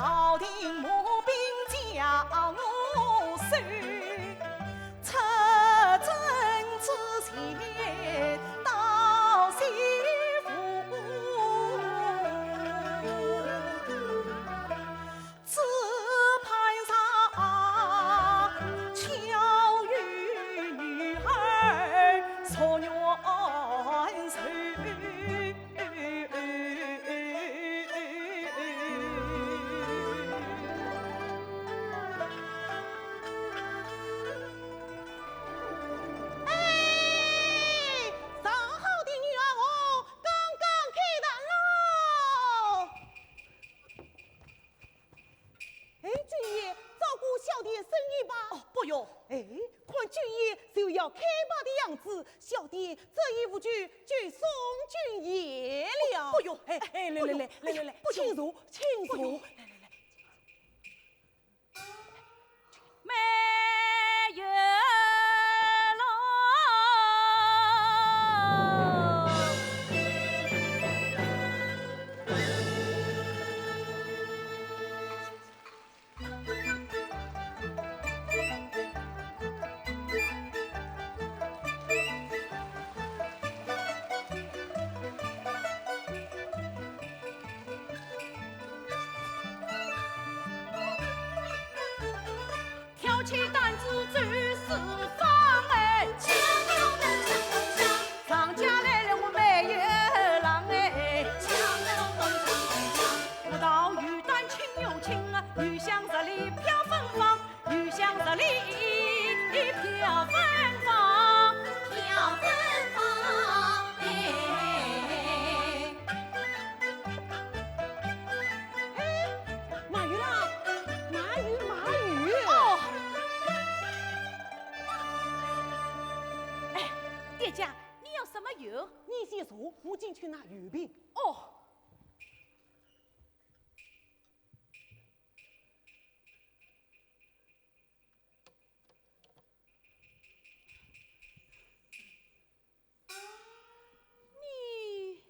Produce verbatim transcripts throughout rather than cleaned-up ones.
朝廷募兵将我收，出征之前到西府，只盼上巧遇女儿夙愿寿。 哎，上好的女儿红，刚刚开坛喽！哎，君爷，照顾小弟身体吧。哦，不用。哎，看君爷就要开拔的样子，小弟这一壶酒就送君爷了。不用。哎，哎，来，来，来，来，来，来，不用。请坐，请坐。不用。来，来，来。 没有了。挑起担子走四方哎，张家来了我没有郎哎，我道有担亲有亲啊，有香十里飘芬芳。 有香十里飘芬芳，飘芬芳，哎。哎，马油啦，马油，马油。哦。哎，店家，你要什么油？你先坐，我进去拿油瓶。哦。 你，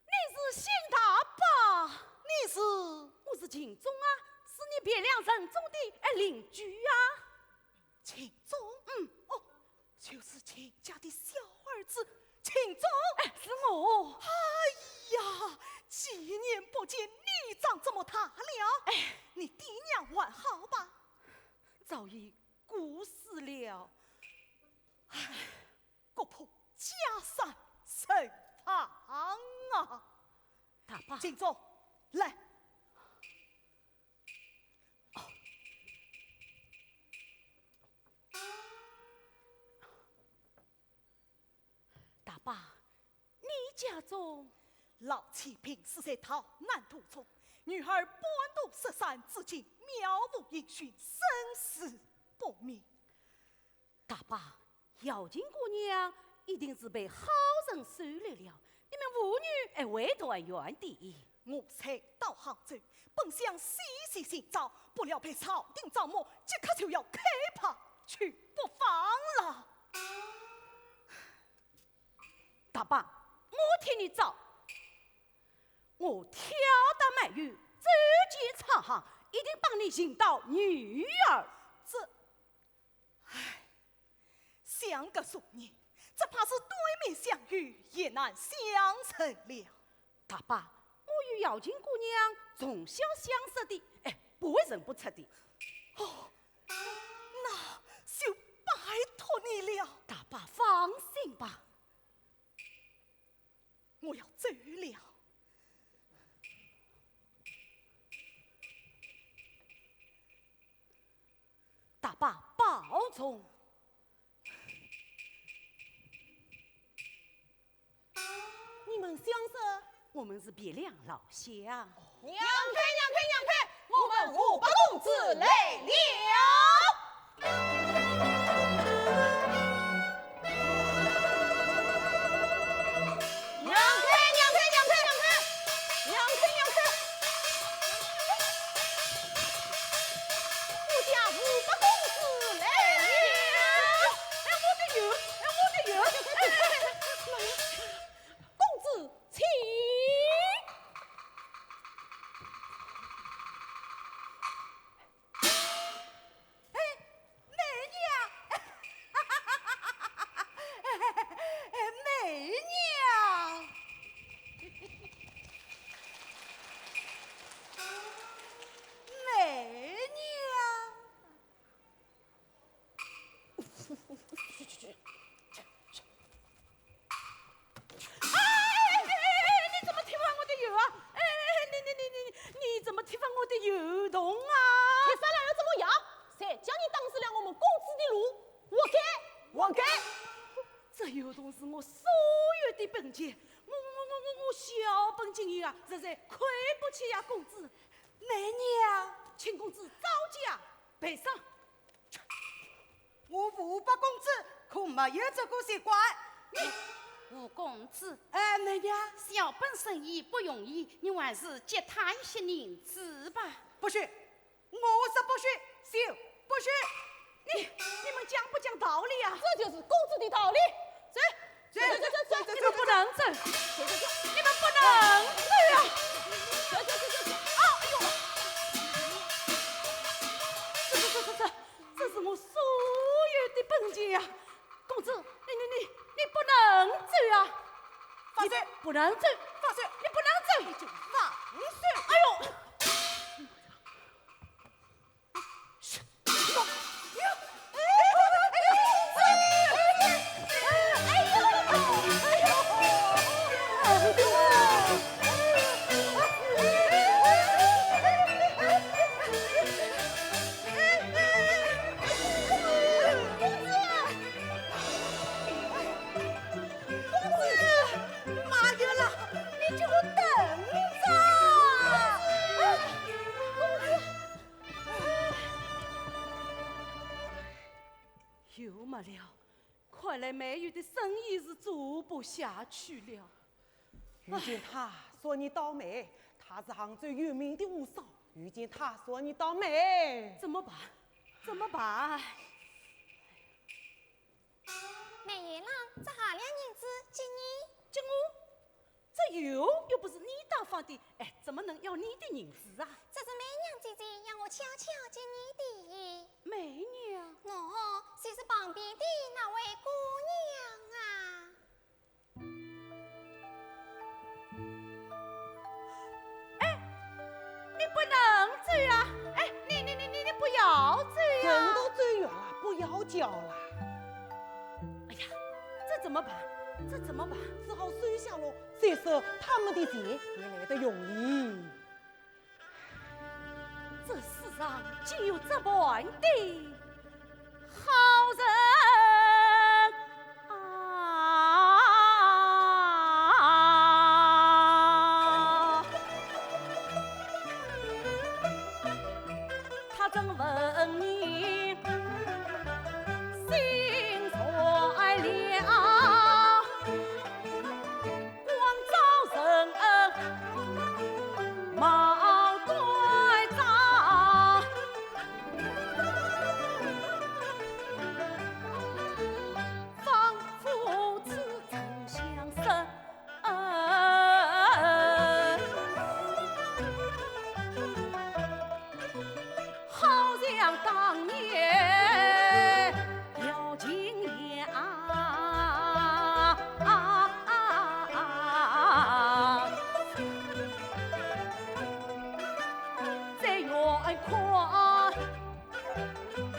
你是新大伯？你是？我是秦钟啊，是你汴梁城中的，哎，邻居啊。秦钟？嗯。哦，就是秦家的小儿子秦钟。哎，是我。哎呀，几年不见，你长这么大了。哎。你爹娘还好吧？早已过世了。唉，国破家散人亡啊！大伯。秦钟，来。 大伯，你家中？老妻病死在逃难途中，女儿半途失散，至今渺无音讯，生死不明。大伯，瑶琴姑娘一定是被好人收留了，你们父女哎，未团圆的。我才到杭州，本想细细寻找，不料被朝廷招募，即刻就要开拔去北方了。 大伯，我替你找。我挑担卖油，走进茶行，一定帮你寻到女儿。这，唉，相隔数年，只怕是对面相遇，也难相认了。 大伯，我与瑶琴姑娘从小相识的，哎，不会认不出的。哦，那就拜托你了。大伯放心吧。我要走了。 大伯保重。你们相识？我们是汴梁老乡。让开，让开，让开！我们五百公子来了。 让开，让开，让开！让开，让开，让开！让开，让开！我家五百公子来了！哎，我的油，哎，我的油！哎，公子，请。我我我我我小本经营啊，实在亏不起呀，公子。慢娘，请公子招架赔偿。我吴八公子可没有这个习惯。你吴公子，哎，慢娘，小本生意不容易，你还是借他一些银子吧。不许，我说不许，就不许。你你们讲不讲道理啊？这就是公子的道理。走，走走走走走，你们不能走，走走走，你们不能走呀！走走走走走，啊，哎呦，这这这这这，这是我所有的本钱呀！公子，你你你你不能走呀！放手，不能走，放手，你不能走，你就放手。哎呦！公子，马玉郎，你给我等着！公子，又没了，看来卖油的生意是做不下去了。遇见他说你倒霉，他是杭州有名的武商，遇见他说你倒霉。怎么办？怎么办？卖油郎，这下两银子给你。给我？这油又不是你打翻的，哎，怎么能要你的银子啊？这是卖娘姐姐要我悄悄给你的。卖娘？喏，就是旁边的那位姑娘啊。 哎，你不能走呀！哎，你你你你你不要走呀！人都走远了，不要叫了。哎呀，这怎么办？这怎么办？只好收下了，再说他们的钱也来得容易。 这世上竟有这般的好人啊！他正问你心在了。 光照人恩，毛断章，仿佛似曾相识。 好像当年有情人啊，在圆款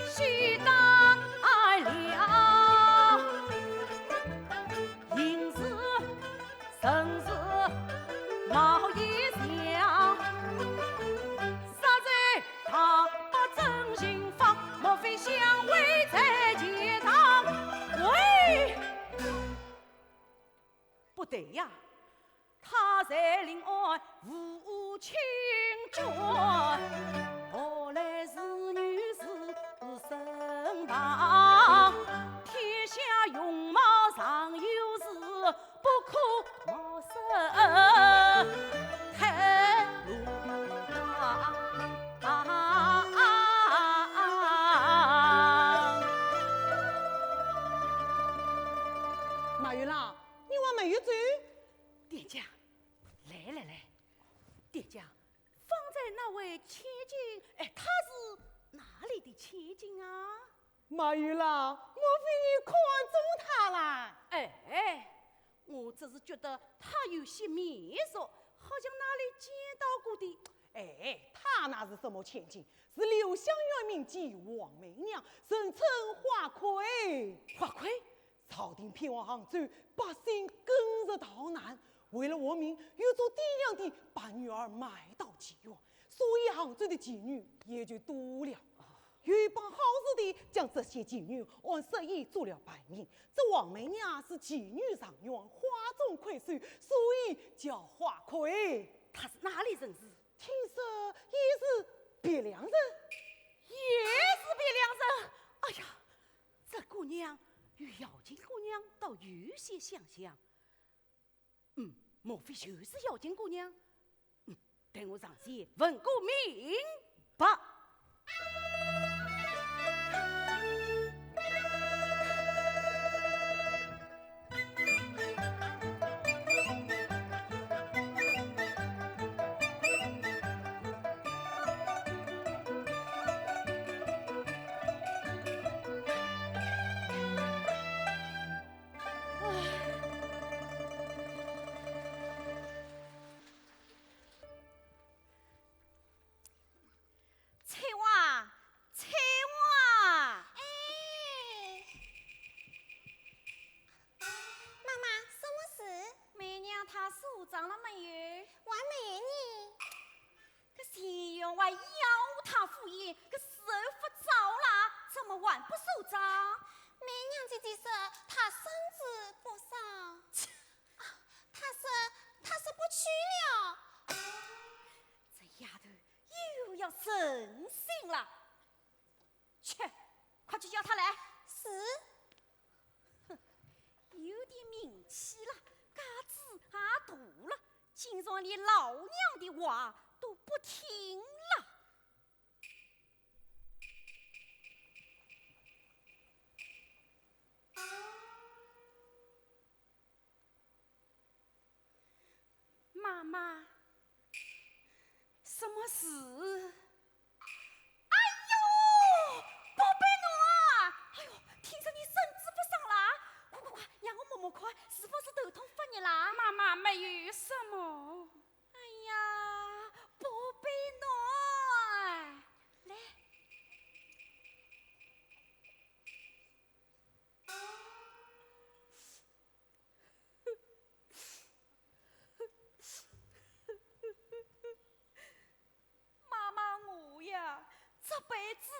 喜大了，银子 真是闹一笑，杀人大把真心放，莫非香味在街上？喂，不对呀，他在临安无亲眷，何来是女子身旁？天下容貌常有事， 不可貌似太露光。马玉郎，你还没有走？店家，来来来，店家，方才那位千金，哎，她是哪里的千金啊？ 马玉郎，莫非你看中她啦？哎，我只是觉得她有些面熟，好像哪里见到过的。哎，她那是什么千金？是留香园名妓王媒娘，人称花魁。花魁？朝廷偏往杭州，百姓跟着逃难，为了活命，有做店娘的把女儿卖到妓院，所以杭州的妓女也就多了。有一帮好事的将这些妓女按设意做了排名，这王媒娘是妓女状元，花中魁首，所以叫花魁。她是哪里人氏？听说也是汴梁人。也是汴梁人？哎呀，这姑娘与姚金姑娘倒有些相像。 嗯，莫非就是姚金姑娘？嗯，待我上前问个明白。翠花，翠花！哎，妈妈，什么事？媒娘她收账了没有？还没呢。 搿钱员外要她赴宴，搿时候勿早啦，怎么还不收账？媒娘姐姐说她身子不爽。啊，她说，她说不去了。这丫头又要成性了。去，快去叫她来。是。 哼，有点名气了，架子也大了，竟然连老娘的话都不听了。妈妈，什么事？ 哎呦，宝贝囡啊！哎呦，听说你身子不爽啦？快快快，让我摸摸看，是不是头痛发热啦？妈妈，没有什么。哎呀，宝贝囡，来。 妈妈我呀，这辈子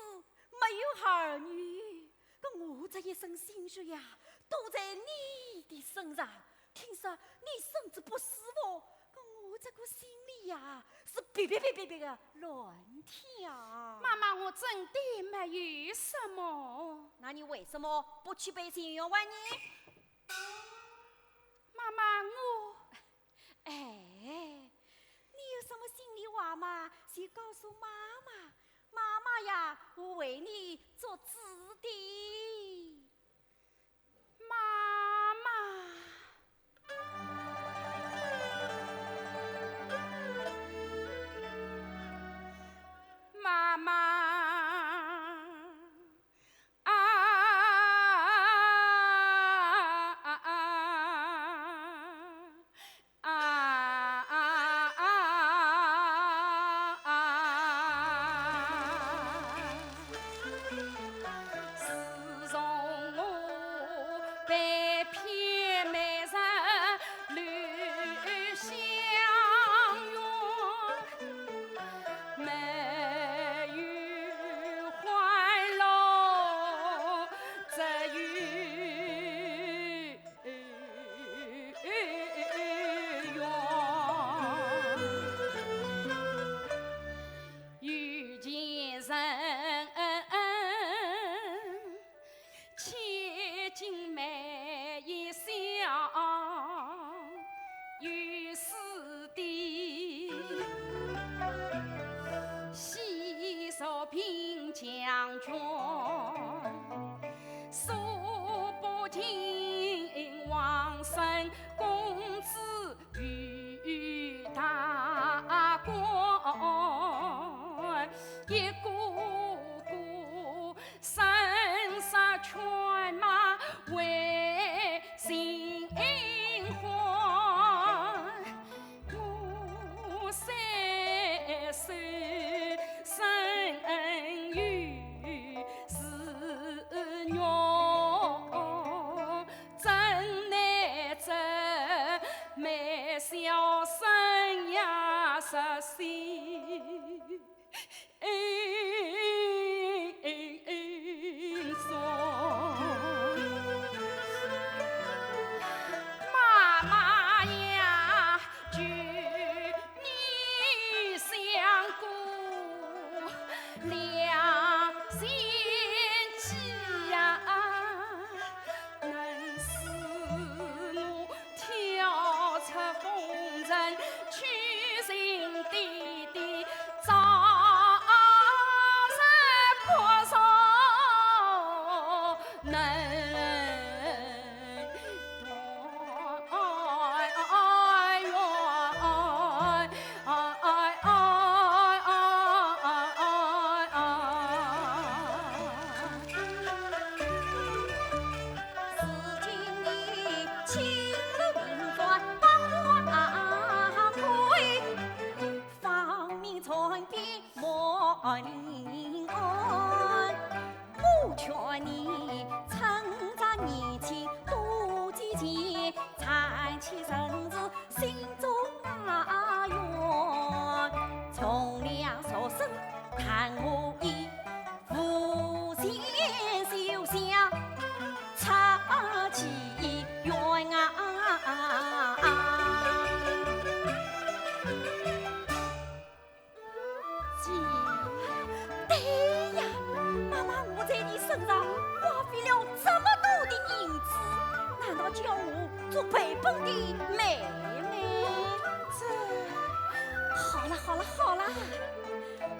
没有儿女，搿我这一身心血呀，都在你的身上。听说你身子不舒服，搿我这个心里呀，是别别别别别个乱跳。妈妈，我真的没有什么。那你为什么不去陪钱员外呢？妈妈，我 哎，你有什么心里话嘛，就告诉妈妈，妈妈呀，我为你做主的。妈妈。妈妈。 啊，啊，啊，啊。自从我被骗，美人绿香园， 没有欢乐，只有怨。有钱人千金美一笑， 有势的，喜受平将军，数不尽王孙公子与大官，一个个 三杀犬马为新欢，我虽是生于是肉，怎奈这美小生呀，实心。良心计呀，能使我跳出红尘，去寻爹爹，朝夕哭诉能断。哎哎哎哎哎哎哎哎哎哎哎。如今你亲自命官把我推，方明传遍莫临安。我劝你趁着年轻多积钱，赚起人子心中啊愿。从良俗生谈我意，无钱休想出奇冤啊！姐，对呀，妈妈我在你身上花费了这么多的银子，难道叫我做赔本的妹妹？这，好了好了好了，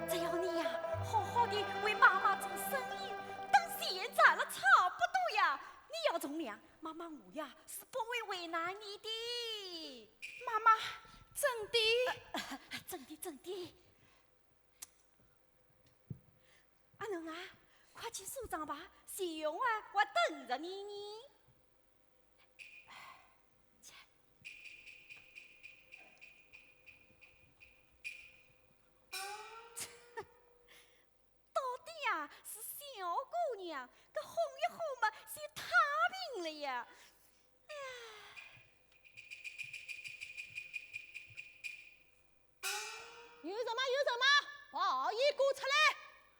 只要你呀，好好的为妈妈做生意，等钱赚了差不多呀，你要从良，妈妈我呀是不会为难你的。妈妈，真的？真的真的。阿囡啊，快去梳妆吧，钱红啊，我等着你呢。到底啊是小姑娘，搿哄一哄嘛，就太平了呀。哎呀。 有什么有什么，把衣服出来。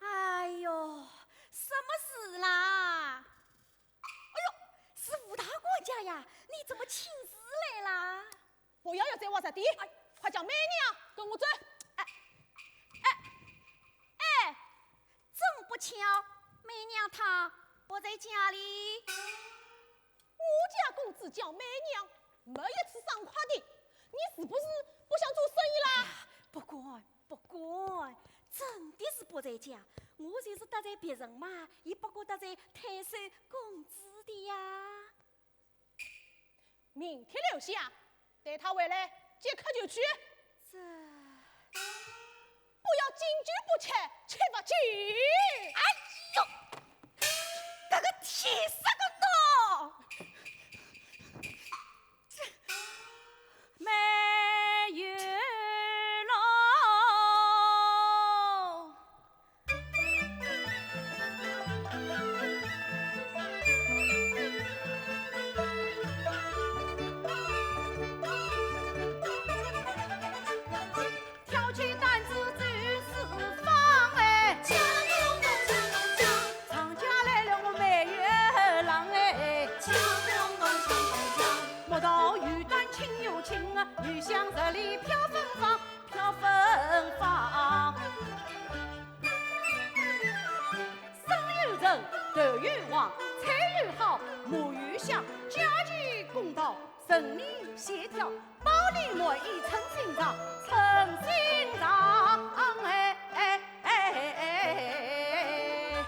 哎呦，什么事啦？哎呦，是吴大管家呀，你怎么请示来啦？不要又在我这里，哎，快叫梅娘跟我走。哎，哎，哎，真不巧，梅娘她不在家里。 我家公子叫梅娘，没一次赏花的，你是不是不想做生意啦？哎呀，不管，不管，真的是不在家。我就是得罪别人嘛，也不过得罪太守公子的呀。明天留下， 待他回来即刻就去。这，不要敬酒不吃吃罚酒。哎呦，搿个天杀个喏！这，梅玉楼。 挑起担子走四方哎，张家来了我梅玉郎哎，莫道有担轻有轻啊，有香十里飘芬芳，飘芬芳。 身有人，头有黄，菜有好，马有香，家境公道，人民协调，包里满意称心肠，称心肠。哎哎哎哎哎，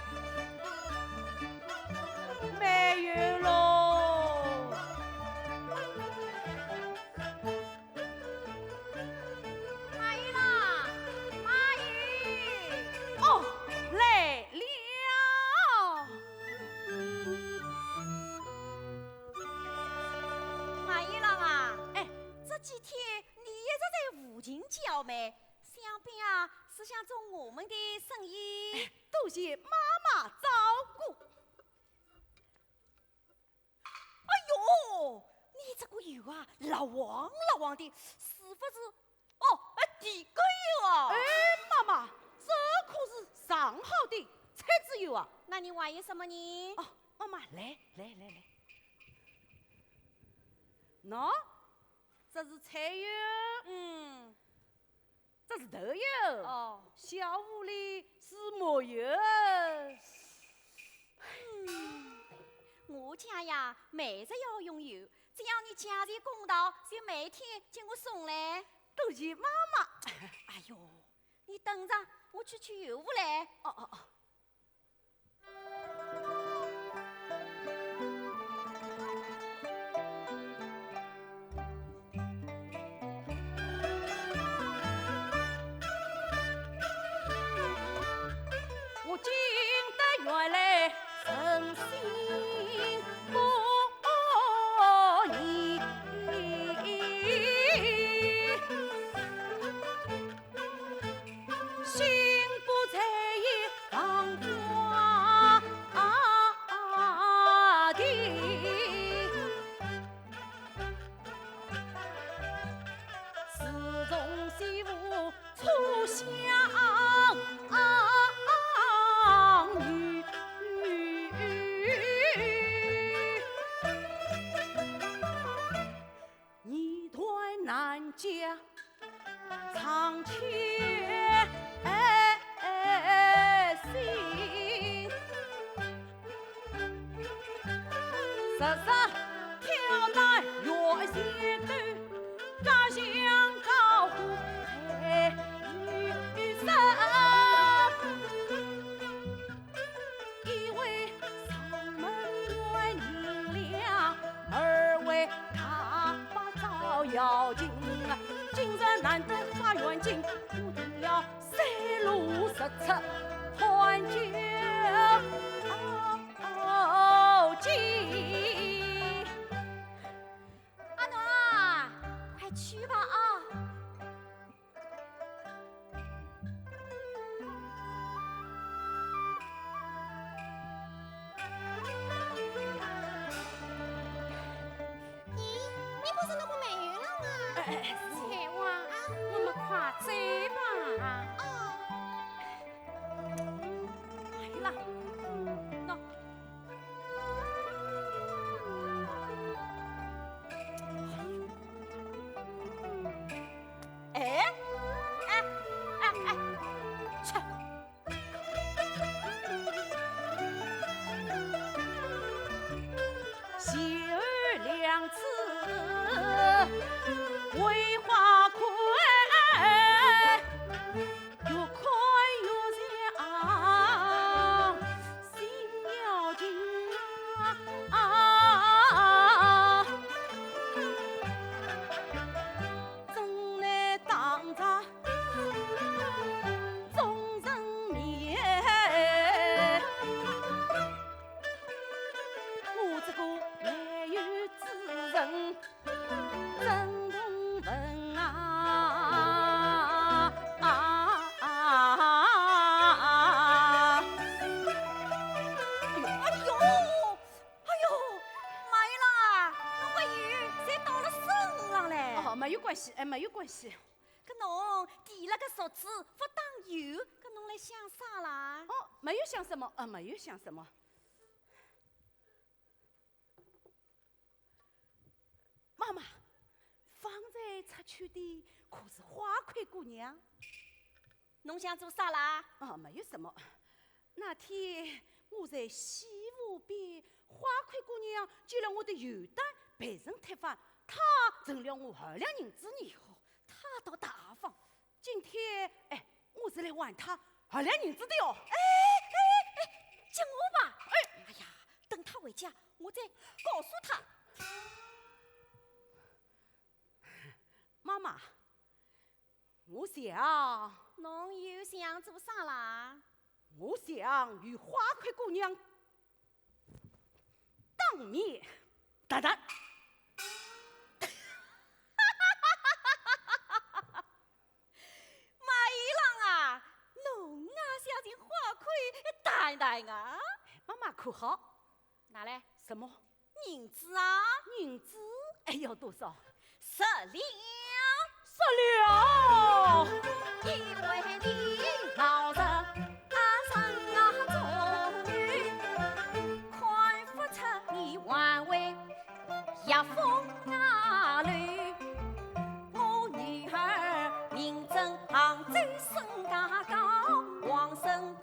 没有喽。 马玉郎，马玉。哦，来了。马玉郎啊，哎，这几天你一直在附近叫卖，想必啊是想做我们的生意。哎，多谢妈妈照顾。 哎呦，你这个油啊，老黄老黄的，是不是？哦，哎，地沟油啊。哎，妈妈，这可是上好的菜籽油啊。那你还有什么呢？哦，妈妈，来来来来，喏，这是菜油。嗯。 这是豆油。哦。小屋里是是没有。嗯，我家呀，没日要用油，只要你价钱公道，就每天给我送来。多谢妈妈。哎呦，你等着，我去取油来。哦，哦，哦。 我今得原来诚心不疑，心不在焉放花地。自从媳妇 初相遇，你断难解长牵心。 日日挑担越前头，家乡高呼配女声。一为上门愿银两，二为大伯照妖镜。今日难得发愿境，我定要 三路十出团结。阿奴啊，快去吧啊！咦，你不是那个卖油郎吗？哎，哎，哎，是。采萍啊，啊？我们快走吧。哦。 哎啦，喏。哎，哎，哎，哎，切。 邂逅两次桂花开，越看越像心要尽啊。真难当着 众人面，我这个卖油之人真动人啊！哎呦，哎呦，哎呦，卖油郎啊，侬个油侪倒了身浪嘞。哦，没有关系，哎，没有关系。 搿侬提了个竹子勿打油，搿侬来想啥啦？哦，没有想什么，啊，没有想什么。妈妈，方才出去的可是花魁姑娘？侬想做啥啦？啊，没有什么。 那天我在西湖边，花魁姑娘借了我的油担，备成贴方，她赠了我二两银子呢。哟，她倒大方。今天，哎，我是来还她二两银子的哟。哎，哎，哎，接我吧。哎。哎呀，等她回家，我再告诉她。妈妈， 我想，侬又想做啥啦？我想与花魁姑娘当面谈谈。卖油郎啊，侬啊想寻花魁谈谈啊？妈妈可好？拿来。什么？ 银子啊？银子？哎，要多少？十两。十两？因为你老实啊，人啊忠厚，看不出你还会压风啊流。我女儿名震杭州沈家街，王生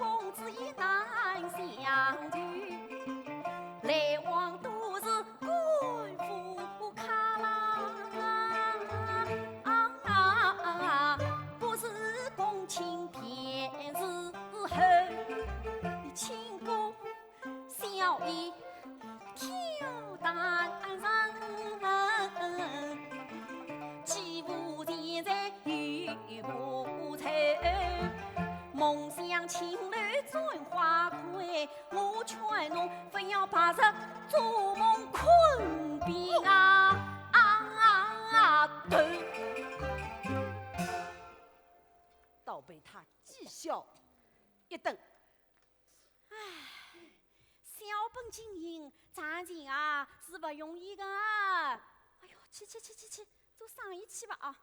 梦想青楼醉花魁，我劝侬不要白日做梦困病啊！啊啊啊！头。倒被他讥笑一顿。唉，小本经营赚钱啊，是不容易的啊！哎呦，去去去去去，做生意去吧啊！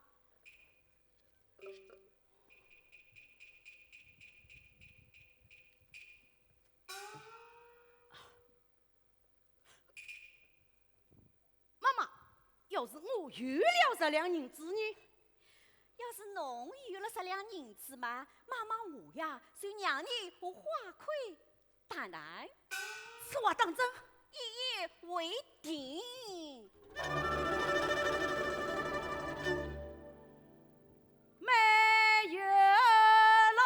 妈妈，要是我有了十两银子呢？要是侬有了十两银子嘛，妈妈我呀，就让你和花魁 谈谈。此话当真？一言为定。梅月楼。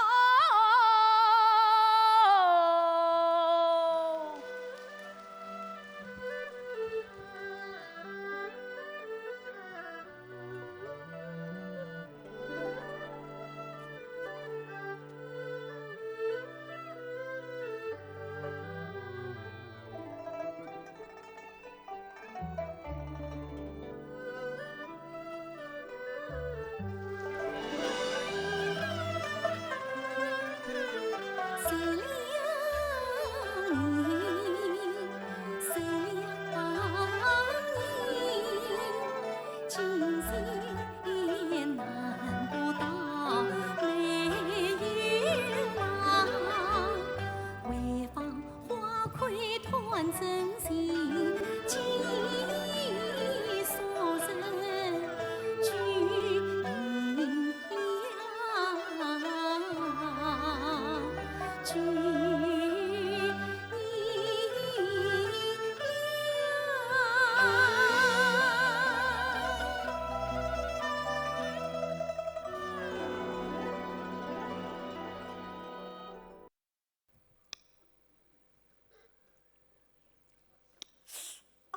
啊，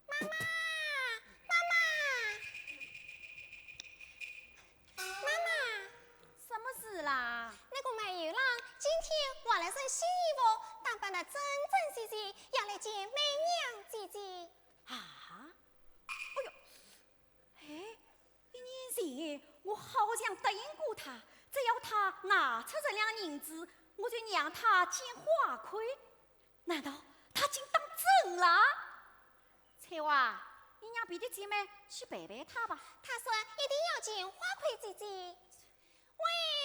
妈妈，妈妈，妈妈，什么事啦？那个梅月郎今天换了身新衣服，打扮得整整齐齐，要来见梅娘姐姐。啊？哎呦， 哎，一年前我好像答应过他，只要他拿出十两银子，我就让他见花魁。难道他竟当真了？翠花，你让别的姐妹去陪陪他吧。他说一定要见花魁姐姐。喂，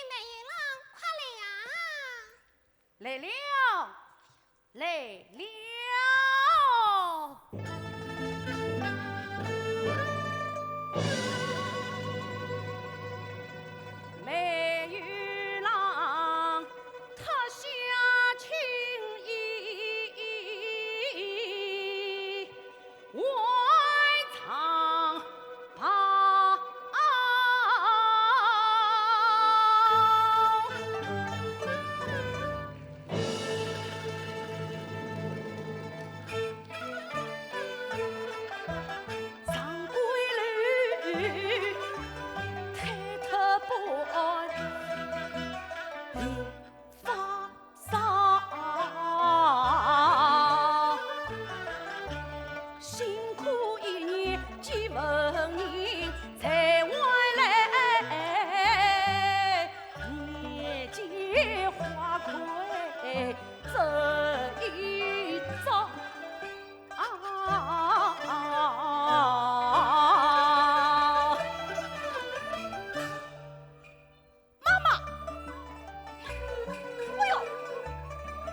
梅月郎，快来呀！ 来了，来了。梅月郎脱下青衣，换长袍。 上归楼，推脱不安，一发烧。辛苦一年几分银，才换来 一见花魁这一遭。啊，妈妈！哎呦！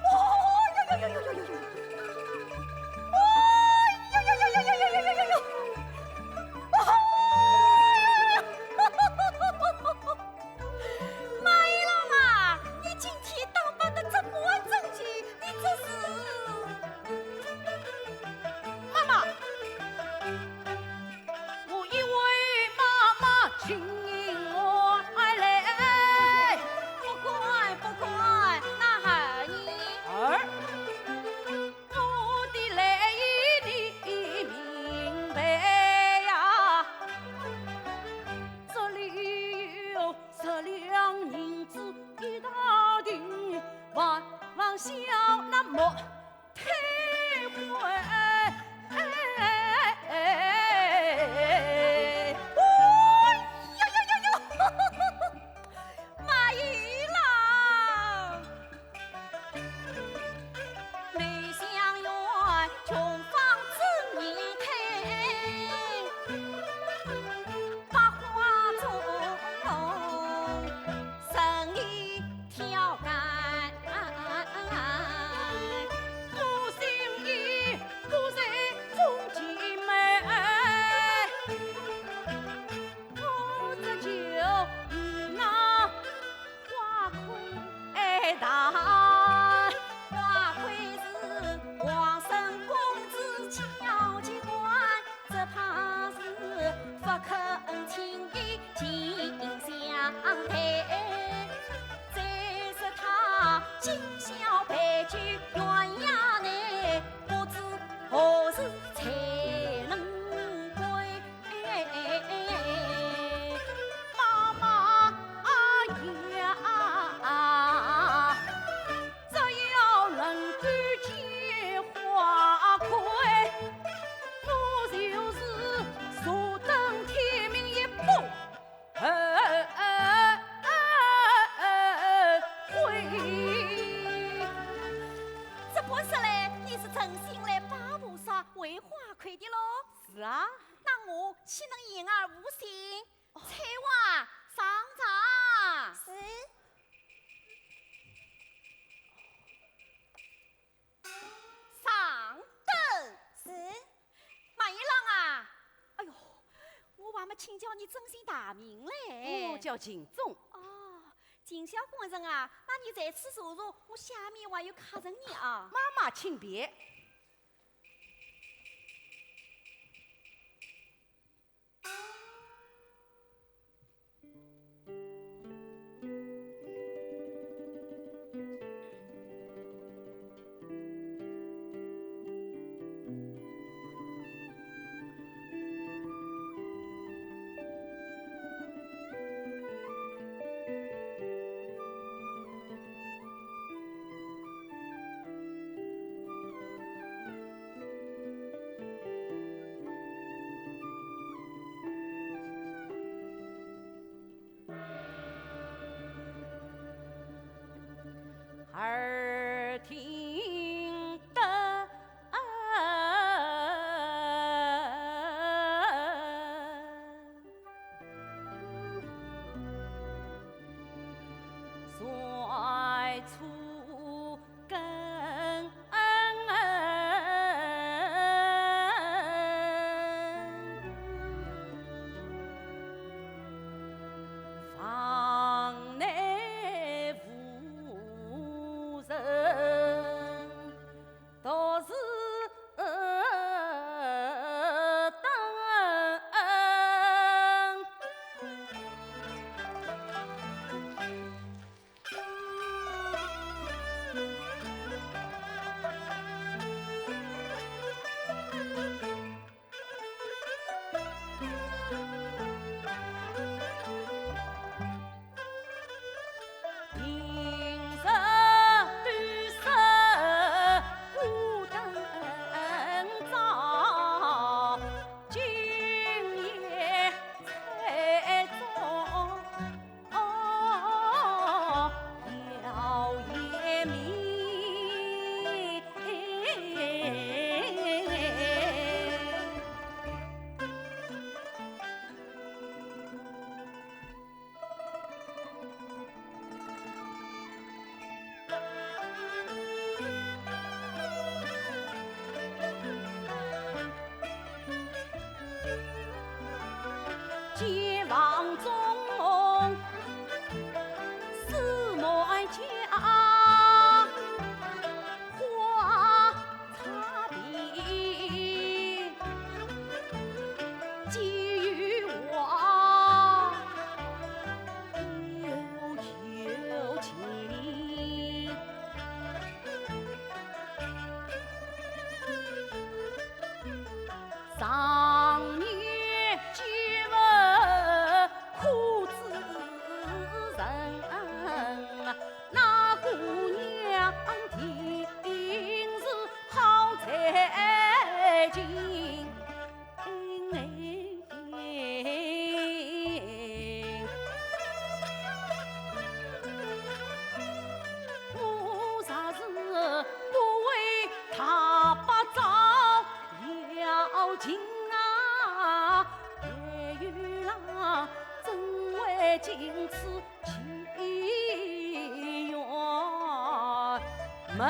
哦哟哟哟哟哟哟哟！哦哟哟哟哟哟哟哟哟哟！哦哟哟哟哟哟哟！ 马一郎啊，你今天打扮得这般整齐，你退回。哎呀呀呀呀！马一郎，内厢院穷房子你听，百花丛生意挑担，我心意不在中间门。 我这就与那花魁谈，花魁是王孙公子交际官，只怕是不肯轻易进相待。再说他今宵陪酒鸳鸯内，不知何时才能归。 妈妈呀，只要能够见花魁，我就是坐等天明也不后悔。这般说来，你是诚心来拜菩萨会花魁的喽？是啊。 那我岂能言而无信？翠花，上茶。是。上等。是。马一郎啊，哎哟，我还没请教你尊姓大名嘞。我叫秦钟。哦，秦晓夫人啊，那你在此坐坐，我下面还有客人呢啊。妈妈请便。耳听得在初更。 房内无人，独自等。门。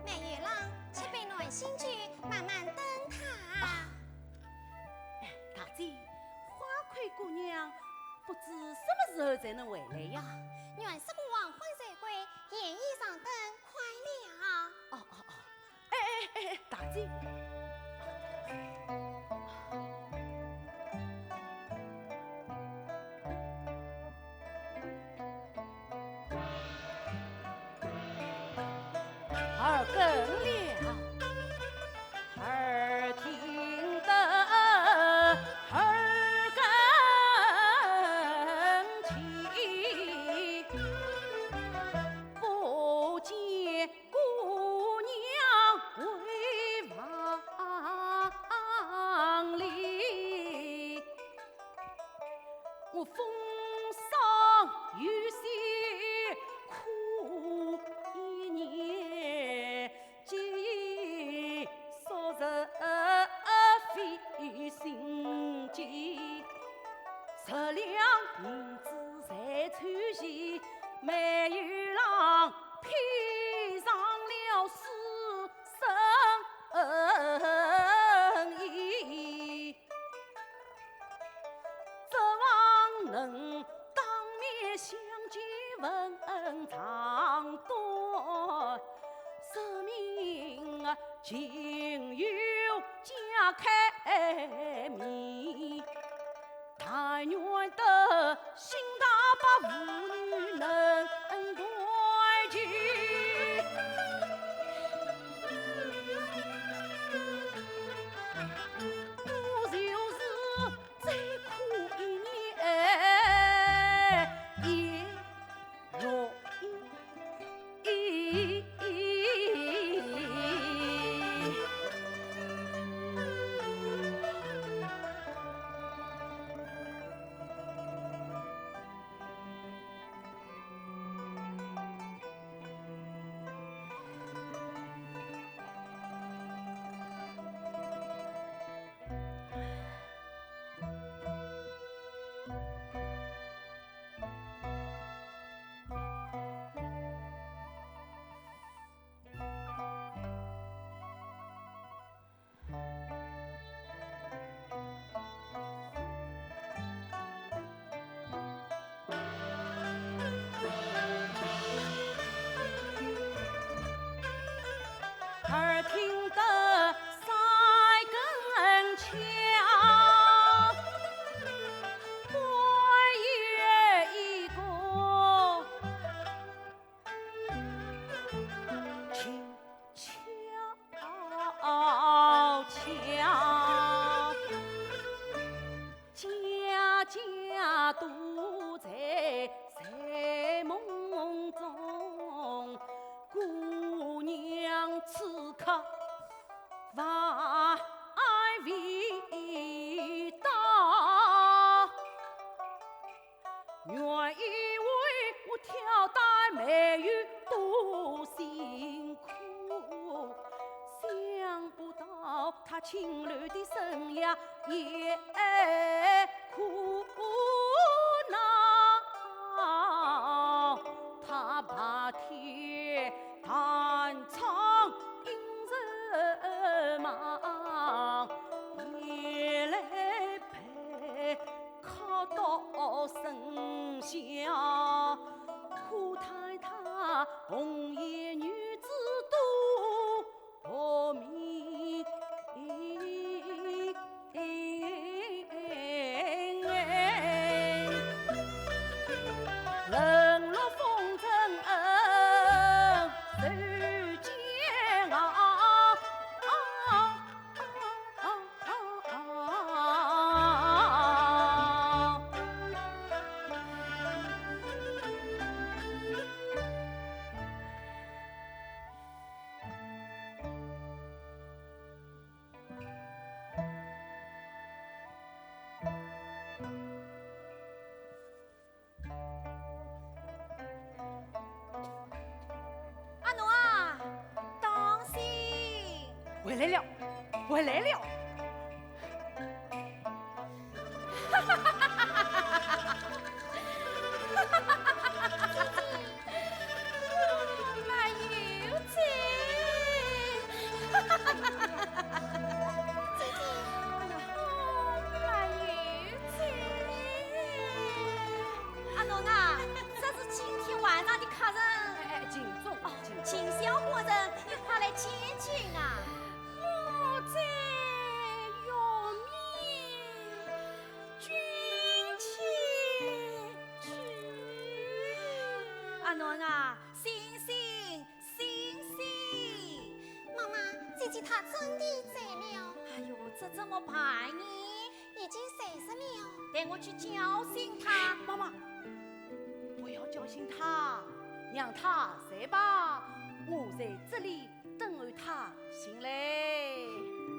梅玉郎，吃杯暖心酒，慢慢等他。哎，大姐，花魁姑娘不知什么时候才能回来呀？原是个黄昏才归，闲言长等，快了。哦，哦，哦。 哎，哎，哎，哎，大姐。耳根了，耳听得耳根清，不见 姑娘回房里，我风霜雨雪苦一年，寄宿日费心机。 十两银子在手前，梅玉郎披上了书生衣，怎望能当面相见问长短，说明情由家开面。 但愿得新大伯父女能团聚。我就是再苦一年也愿意。耳听得三根桥，还有一个 轻巧巧，家家都在睡梦中，姑娘此刻还未到。 原以为我挑担没有多辛苦，想不到他清流的生涯也苦恼。他白天弹唱，映日望，夜来陪 客到深巷，可叹他红颜女子多薄命。冷落风尘恩仇煎熬。回来了，回来了。我没有走。姐姐，我没有走。阿奴啊，这是今天晚上的客人。哎，哎，请坐，哦，请坐。秦萧夫人，你快来见见啊。我在月面君前去。阿奴啊，醒醒，醒醒！妈妈，姐姐她真的走了。哎呦，这怎么办呢？已经睡着了。待我去叫醒她。妈妈，不要叫醒她，让她睡吧，我在这里 等候她醒来。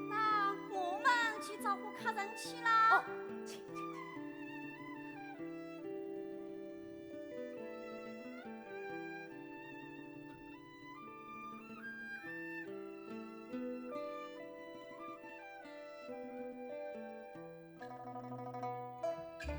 那我们去招呼客人去啦。哦，请，请，请。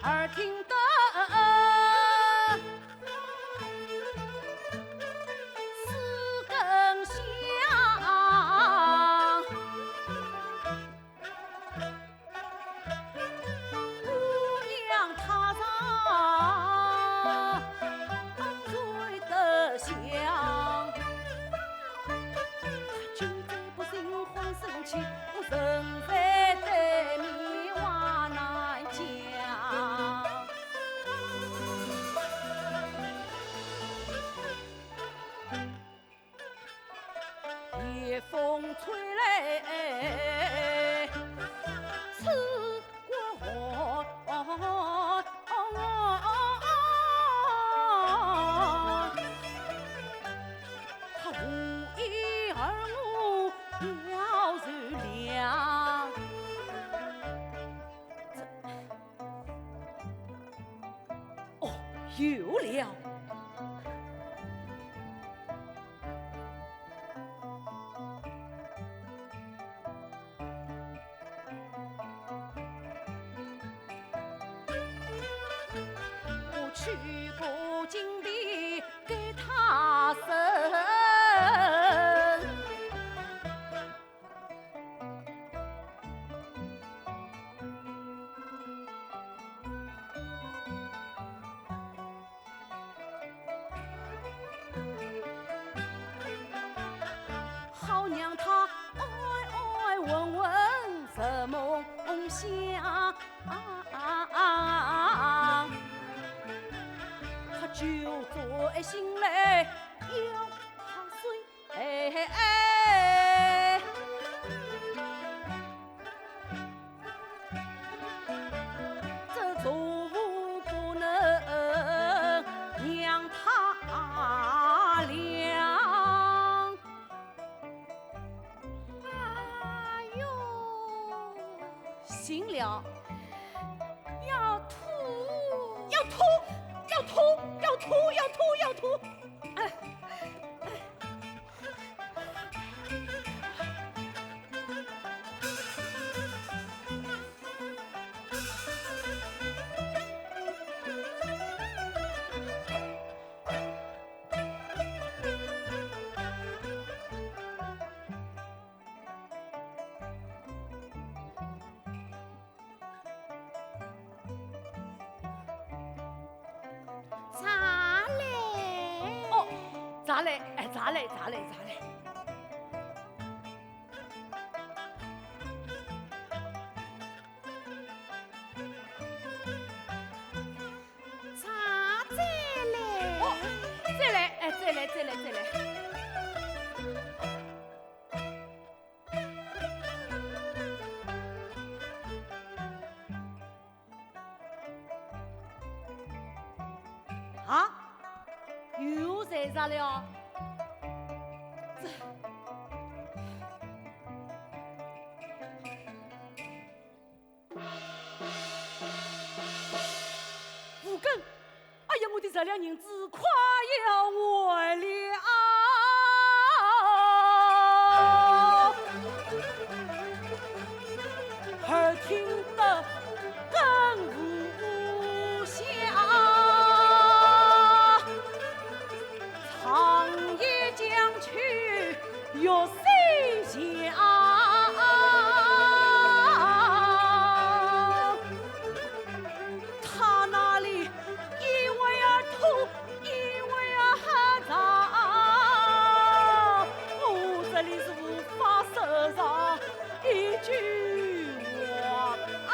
耳听得四更响。姑娘她上睡得香。 夜风吹来刺骨寒，她无意而我表柔良。 哦，有了。我取过金匕给她身。 好让她安安稳稳入梦乡，她就在心里有好水。 哎，哎，哎。这做不能让她凉。哎呦，醒了。要吐，要吐，要吐，要吐，要吐，要吐。哎，哎。 茶来。哦，茶来，哎，茶来，茶来，茶来。茶再来。哦，再来，哎，再来，再来，再来。咋了？这……无根！哎呀，我的十两银子快要完了！耳听得更无效，长夜将去欲西厢。他那里一味儿吐，一味儿喝茶，我这里是无法收场一句话啊。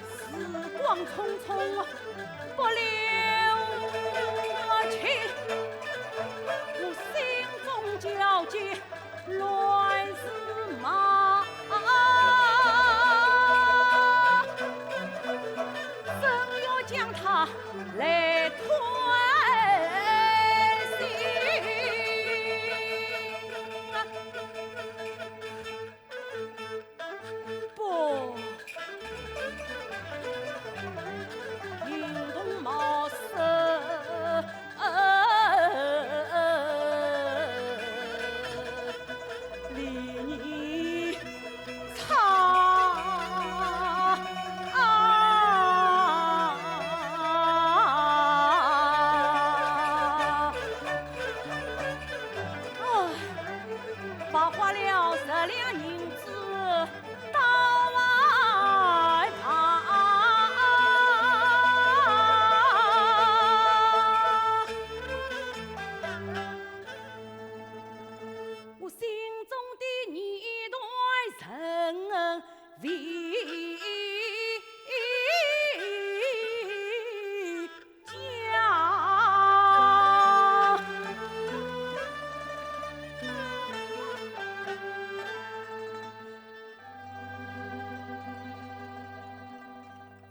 时光匆匆不留情，我心中焦急乱如麻。怎样将他来推醒？ 不，银童茅塞里泥塘啊。 白花了十两银子到外头。我心中的念头仍未 家。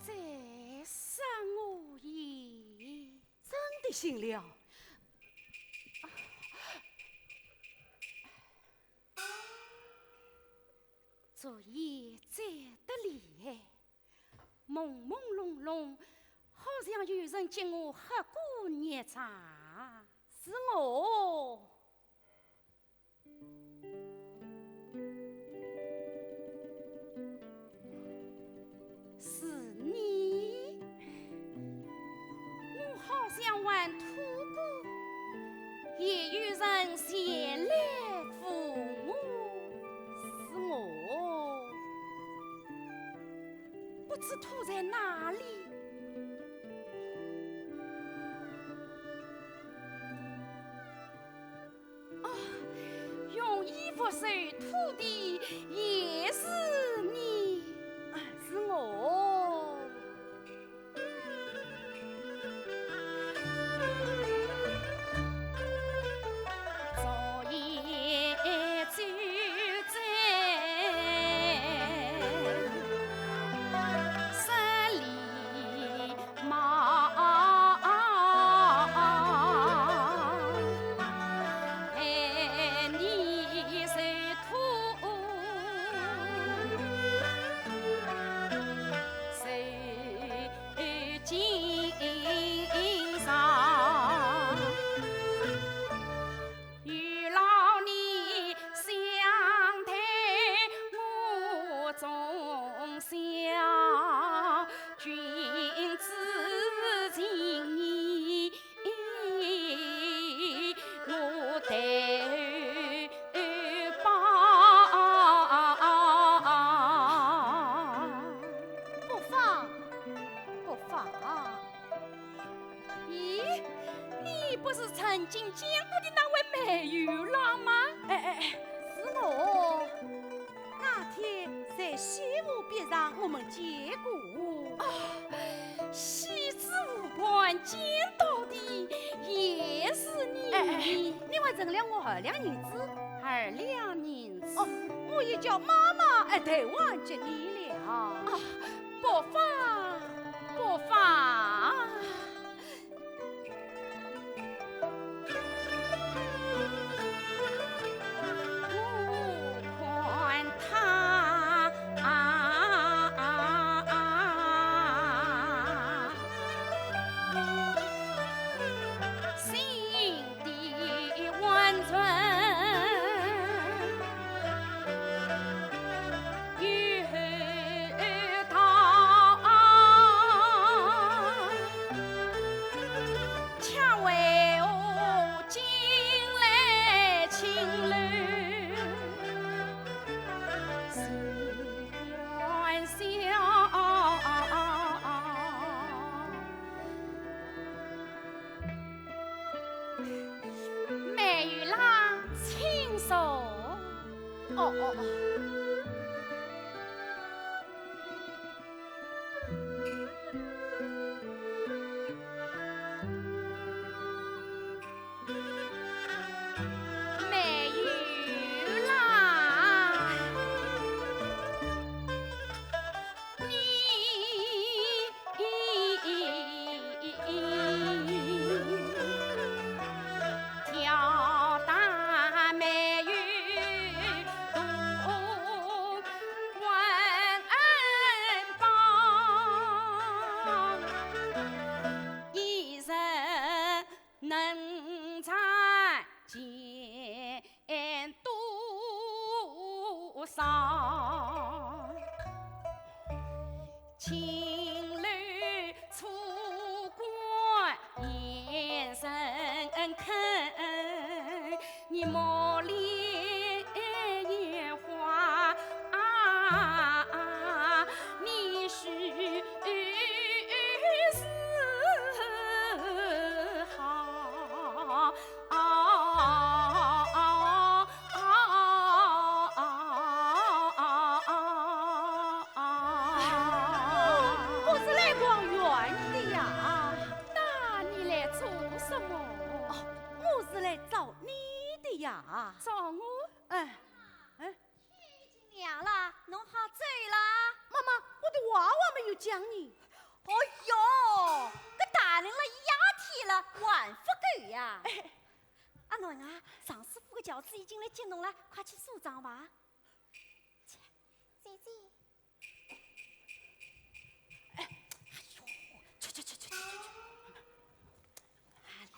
再生我也。真的醒了。昨夜醉得厉害， 朦朦胧胧，好像有人给我喝过热茶。是我。是你？我好像还吐过，也有人前来扶我。是我。 不知吐在哪里。哦，用衣服手吐的也是你。啊，是我。昨夜酒醉 十里马，害你受吐。二两银子。二两银子。哦，我已叫妈妈，哎，代还给你了。啊，不妨，不妨。我看他心地温存有道，却为何近来青楼心欢笑。 梅玉郎，请坐。哦，哦，哦。梅玉郎，你 我是来逛园的呀。那你来做什么？哦，我是来找你的呀。找我？哎，哎。天已经亮了，侬好走啦。妈妈，我的娃娃没有讲呢。哦哟，搿大人了，一夜天了，还勿够呀？哎， 阿囡啊，尚师傅的轿子已经来接侬了，快去梳妆吧。去，姐姐。哎，哎呦，去去去去去去去。哎呀。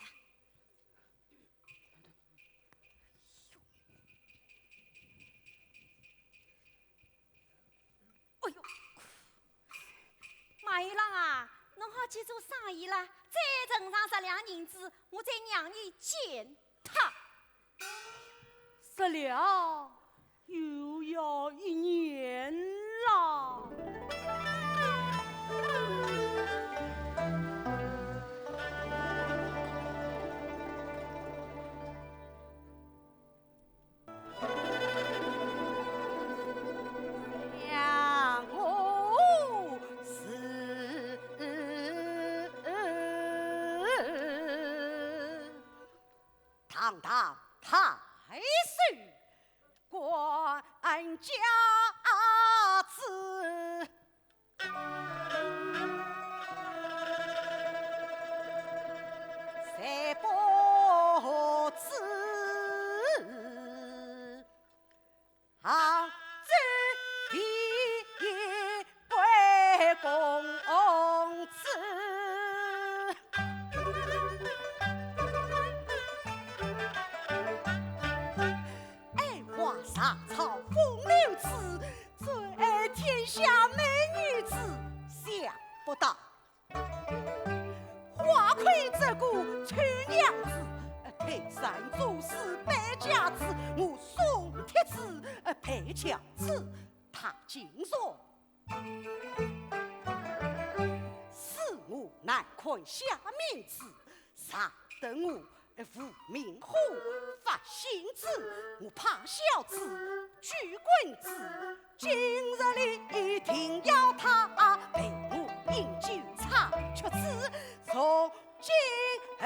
哎呦。 马玉郎啊，侬好去做生意了，再存上十两银子，我再让你见他。十两又要一年了。 堂堂太守，官家子， 谁不知？杭州第一贵公子。爱花惹草风流子，最爱天下美女子，想不到 花魁这个臭娘子，泰山做事败家子，我宋铁子，配轿子踏金床。是我难看下面子，惹得我 无名火发性子，我怕小子举棍子，今日里定要他陪我饮酒唱曲子，从今后，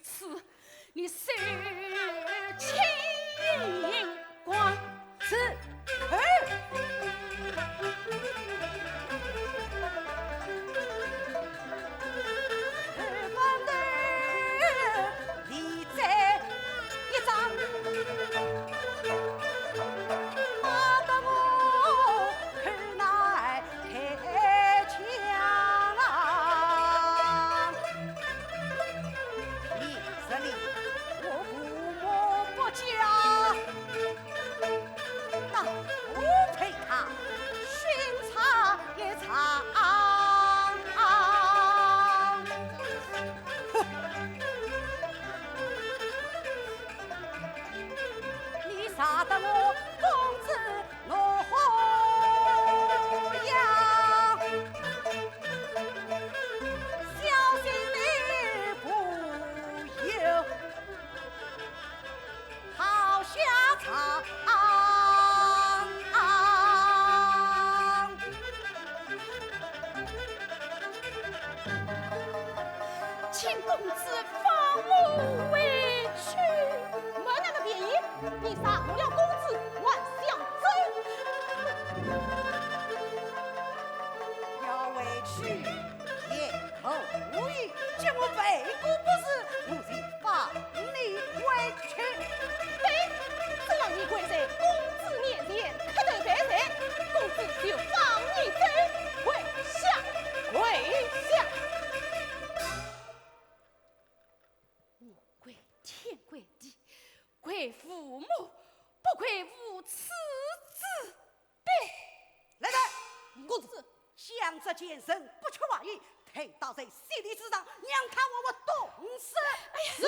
此，你手轻光。是。嘿。你这一张，骂得我口难开腔。你这里，我父母不教，倒不配他寻常一场。哼，你杀得我公子我何样？小心你不要好下场。请公子放我回去。没那个便宜，你杀过了公子，还想走？要回去也可以，叫我背过不是，我就放你回去。对，只要你跪在公子面前磕头拜谢，公子就放你走。跪下，跪下。我跪天跪地，跪父母，不跪无耻之辈。来人，公子，将这贱人不屈话语，推倒在溪里之上，让他为我冻死。哎呀，是。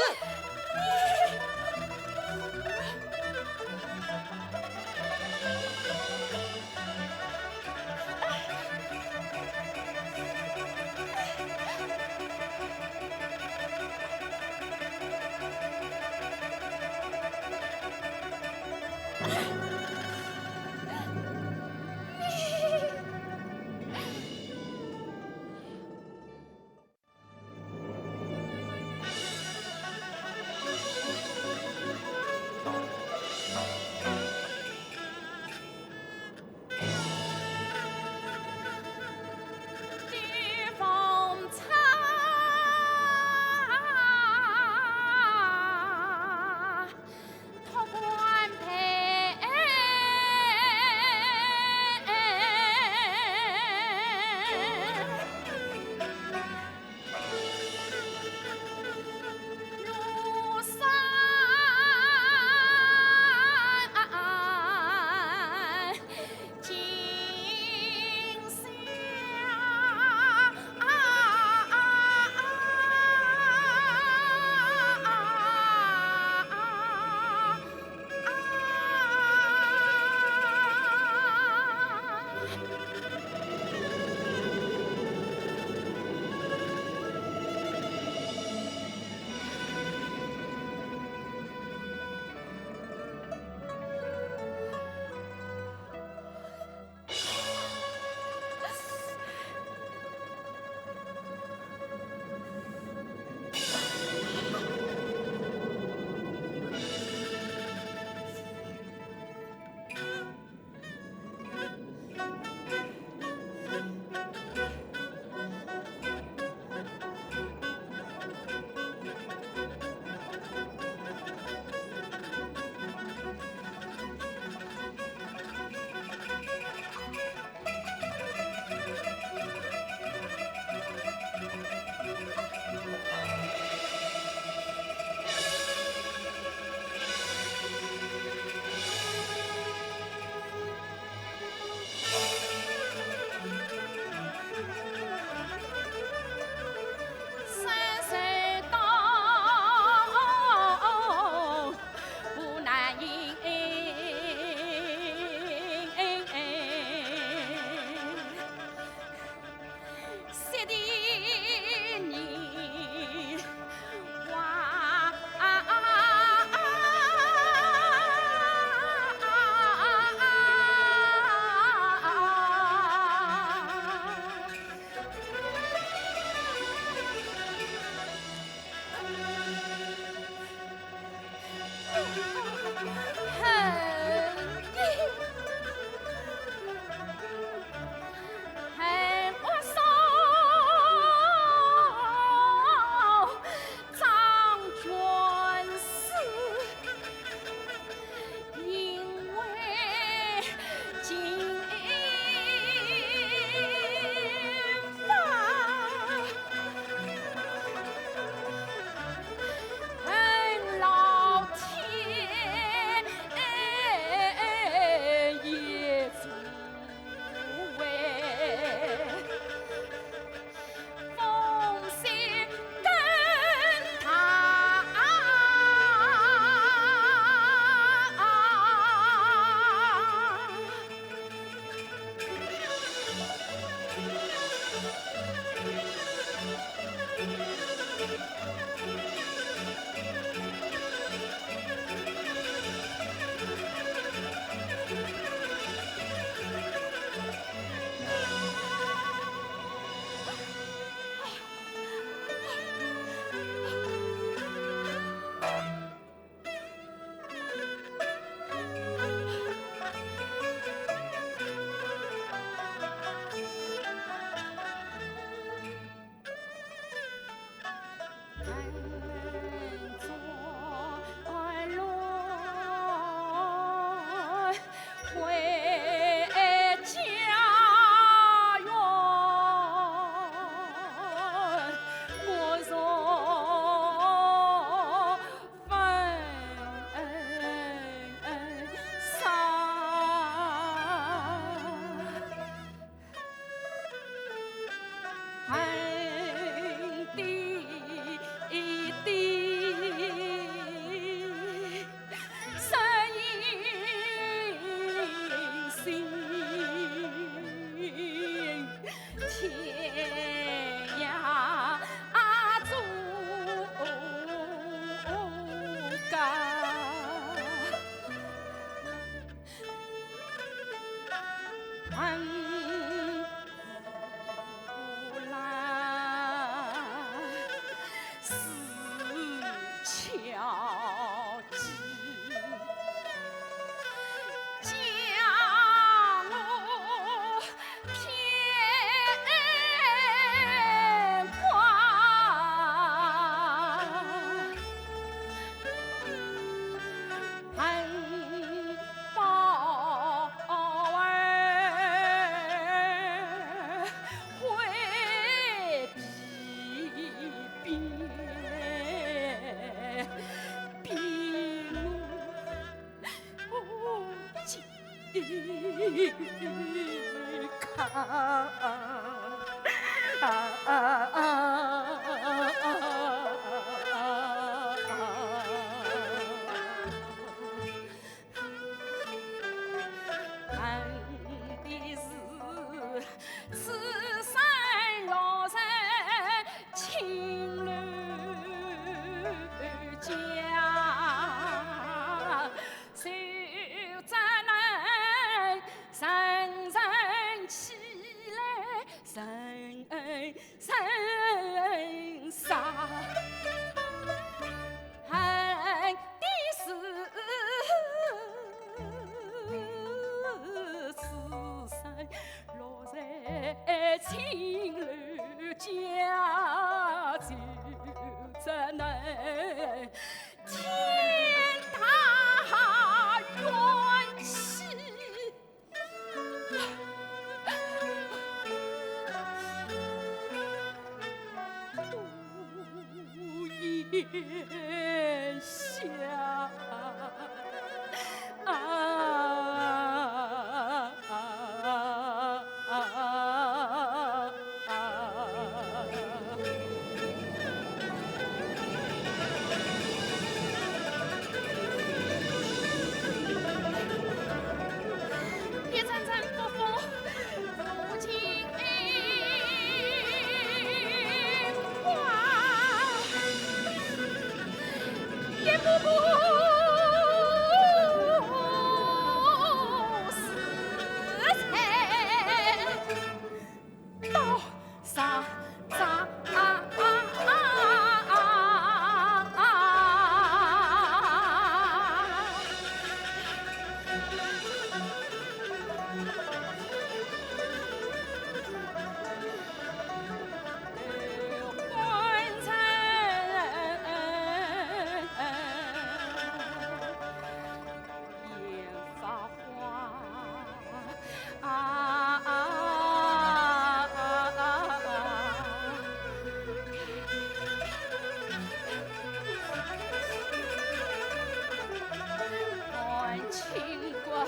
嗯，无奈是巧计，将我骗光。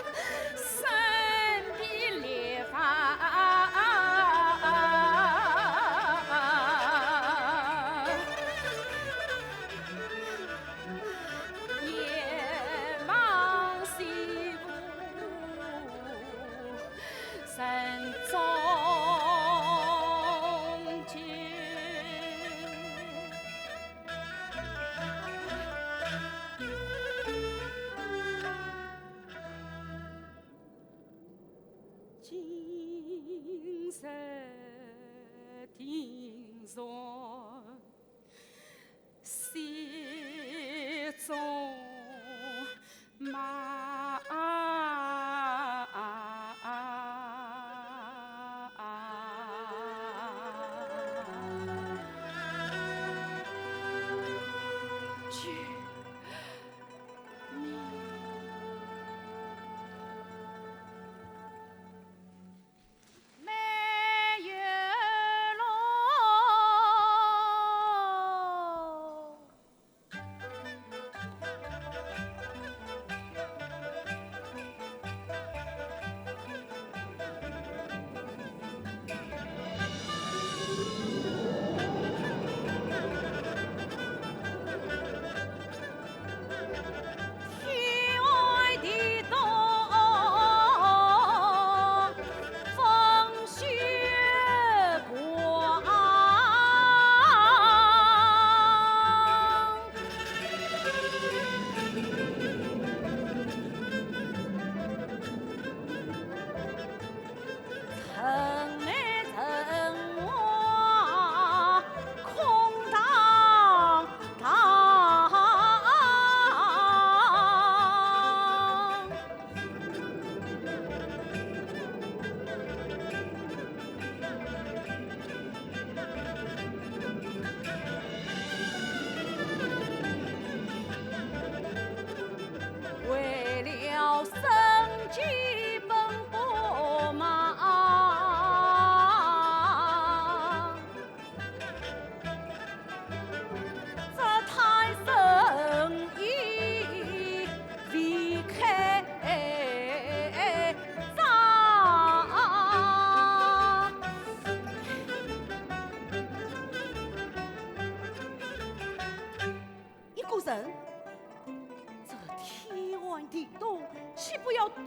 天寒地冻，岂不要冻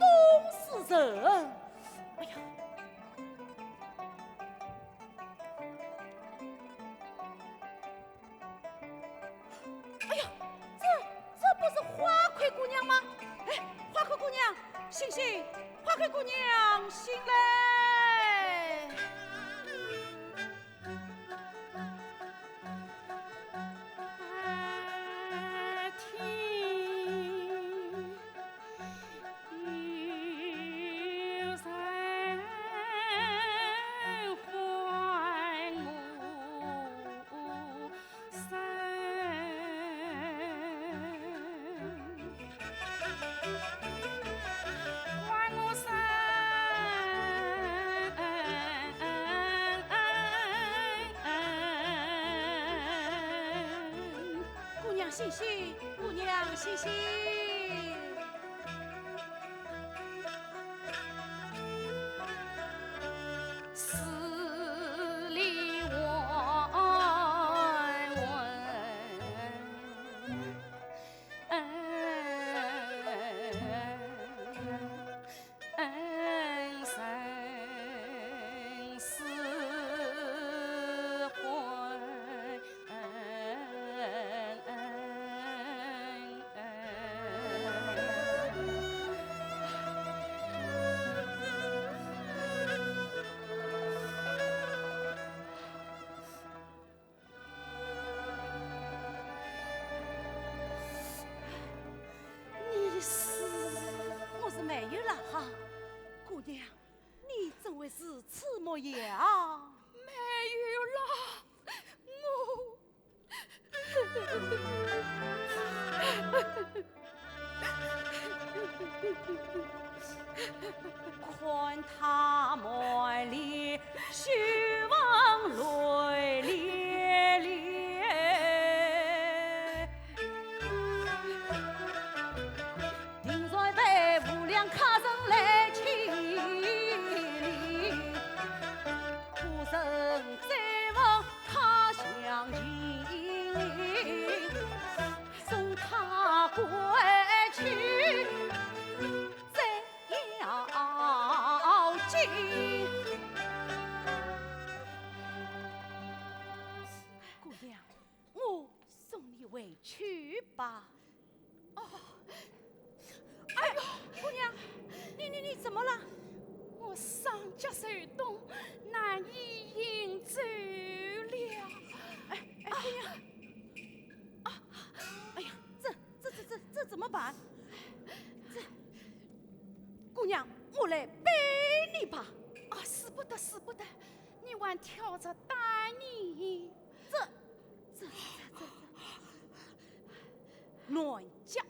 死人？哎呀！哎呀，这，这不是花魁姑娘吗？哎，花魁姑娘，醒醒！花魁姑娘，醒来！姑娘醒醒，姑娘醒醒。你是？我是梅玉兰哈。姑娘，你怎会如此模样？梅玉兰，我…… 姑娘，我送你回去吧。哦，哎呦，姑娘，你，你，你怎么了？我双脚受冻，难以行走了。哎，哎，姑娘，啊，哎呀，这，这，这，这，这怎么办？这，姑娘，我来背你吧。啊，使不得，使不得，你还挑着担呢。这，这，这，这，这，暖脚。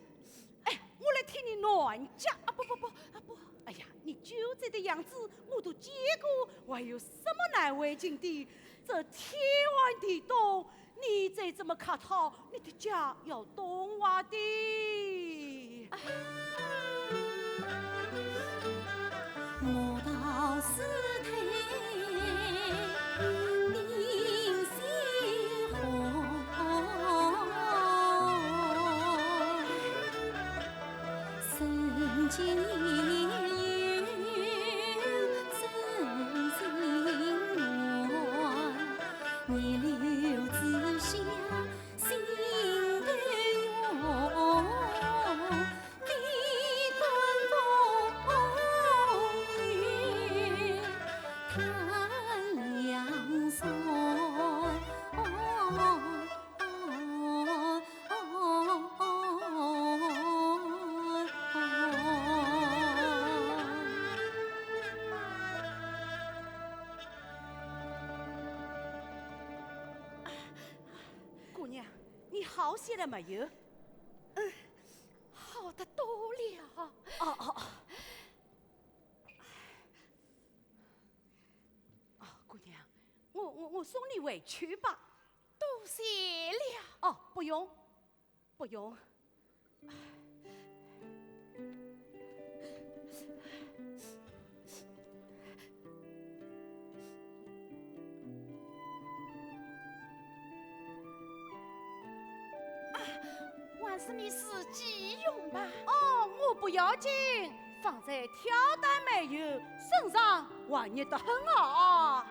哎，我来替你暖脚。啊，不，不，不，啊，不。哎呀，你救这个样子，我都见过，我还有什么难为情的？这天寒地冻，你再这么客套，你的脚要冻坏的。姑娘，你好些了没有？嗯，好得多了。哦，哦，哦。哦，姑娘，我，我，我送你回去吧。多谢了。哦，不用，不用。 啊，还是你自己用吧。哦，我不要紧，放在挑担没有，身上还热得很啊。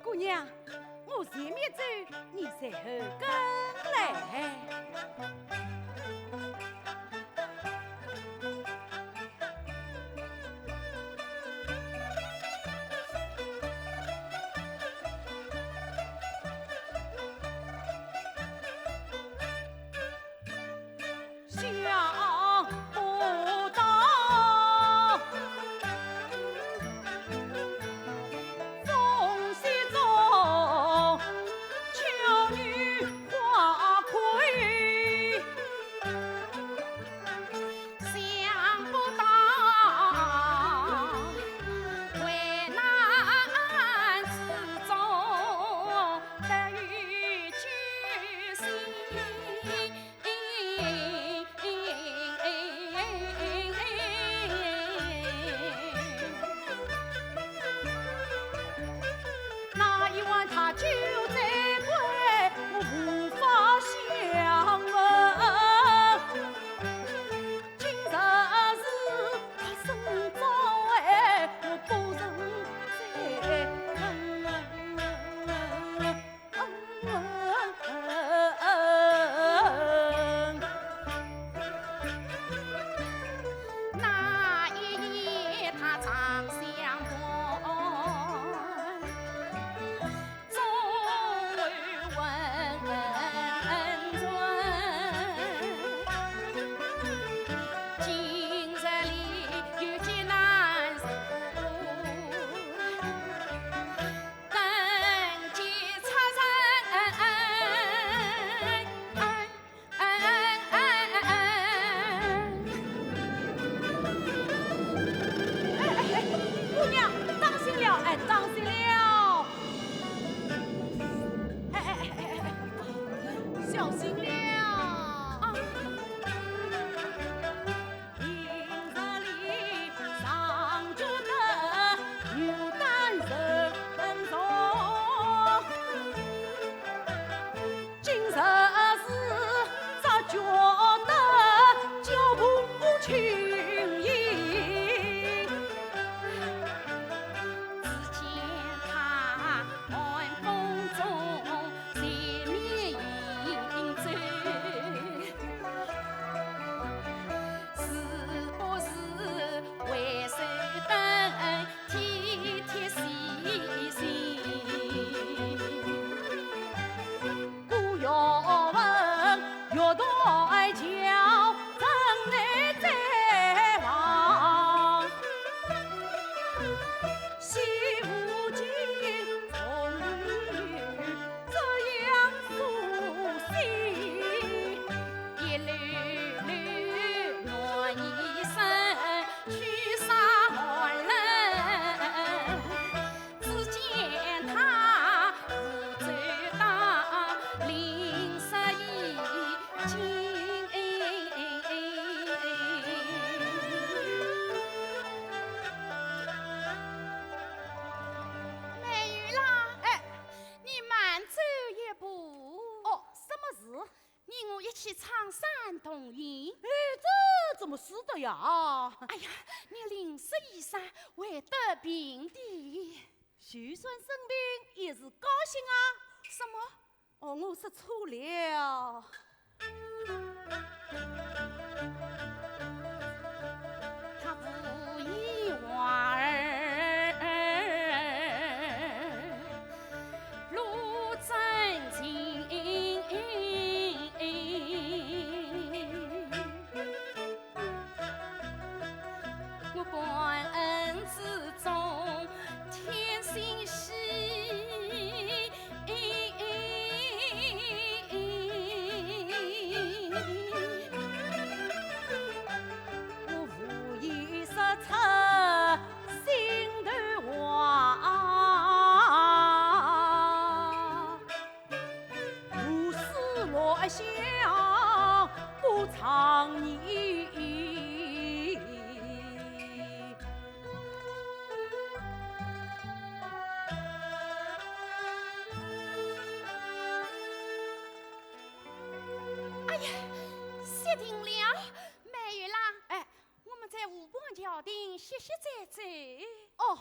姑娘，我前面走，你随后跟来。 想不到，风雪中，娇女花魁。想不到，危难之中，得以救星。 那一晚她酒醉归，我无法相逢。今日是她生朝哎，我不曾再看。 那一夜她长相伴，终为温存。今日里有急难事， 登记出城。哎，哎，哎，姑娘，当心了，哎，当心了。哎，哎，哎，哎，哎，小心了。啊。 平日里上觉得有胆人重，今日是只觉得脚步轻盈。只见她寒风中 随面行走，是不是为手等体贴细心？故要问月台桥，怎奈再望。 西湖景，从有这样书写，一粒粒暖意生，驱散寒冷。只见她扶舟到灵石一径。 美玉啦，哎，你慢走一步。哦，什么事？你我一起唱山童吟。哎，这怎么使得呀？哎呀，你淋湿衣裳会得病的。就算生病也是高兴啊。什么？ 哦，我说错了。他无意话儿露真情。我感恩之中添欣喜。停了。梅玉郎，哎，我们在河畔调停歇歇再走。哦。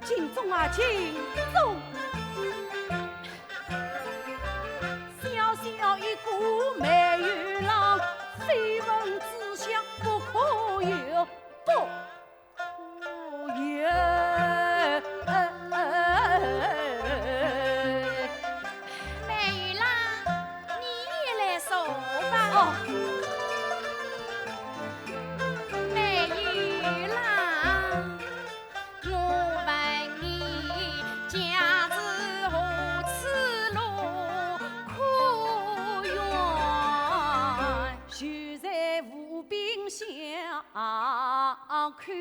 金钟啊，金钟！小小一个梅玉郎，绯闻之下不可有，不可有。梅玉郎，你也来坐吧。哦。梅玉郎，我问你，看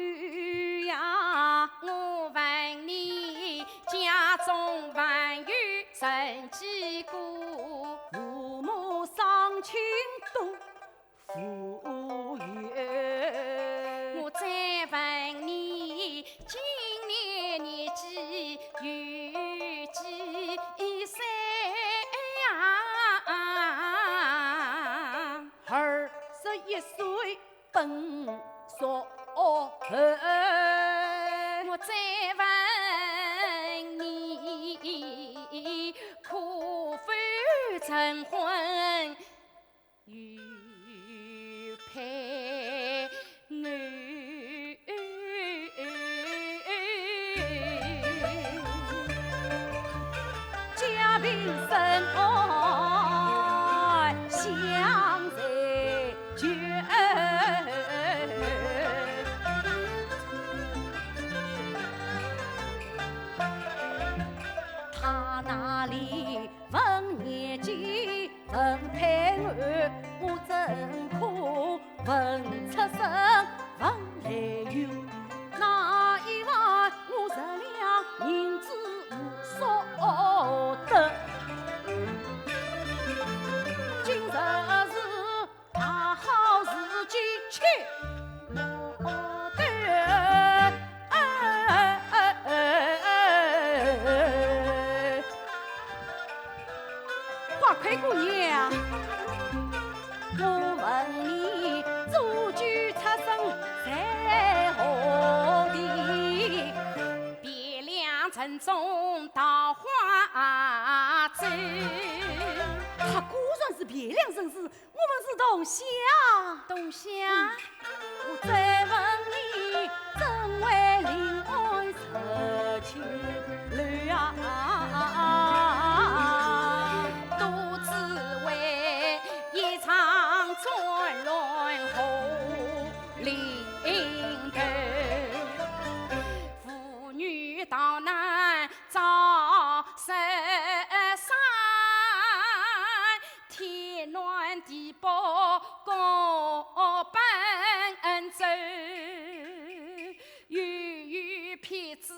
呀，我问你，家中还有剩几个？父母双亲多富有。我再问你，今年年纪有几岁呀？二十一岁。 本属猴。我再问你，可否成婚有配偶？ 家贫身外享受酒。他那里问年纪，问配偶，我怎可 问出身，问来由。那一晚我十两银子无所得。今日是大好时节，去我的。 花魁姑娘，我问你，祖居出身在何地？汴梁城中桃花洲。她果然是汴梁人氏， 我们是同乡。同乡？我再问你，怎会临安入青楼啊？都只为一场战乱祸临头。 妇女逃难遭十伤，天南地北各奔走。又有騙子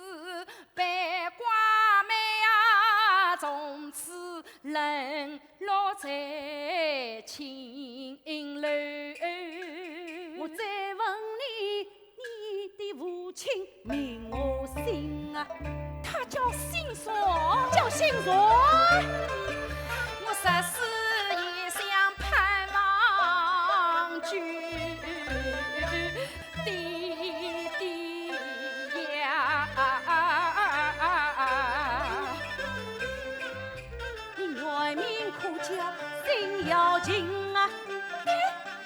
扮寡妹啊，从此沦落在青楼。我再问你， 你的父亲名何姓啊？他叫姓啥？叫姓啥？我十四夜想盼望君的爹呀。你原名可叫辛耀金啊？哎，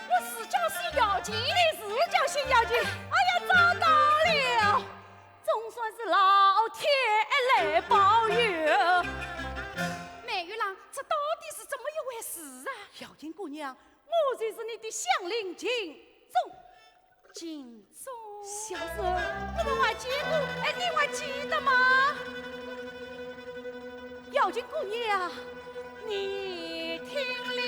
我是叫辛耀金。你是叫辛耀金？哎呀，找到了，总算是老天来保佑。梅玉郎，这到底是怎么一回事啊？耀金姑娘，我就是你的乡邻秦钟。秦钟？小时候我们还见过，哎，你还记得吗？ 耀金姑娘，你听了。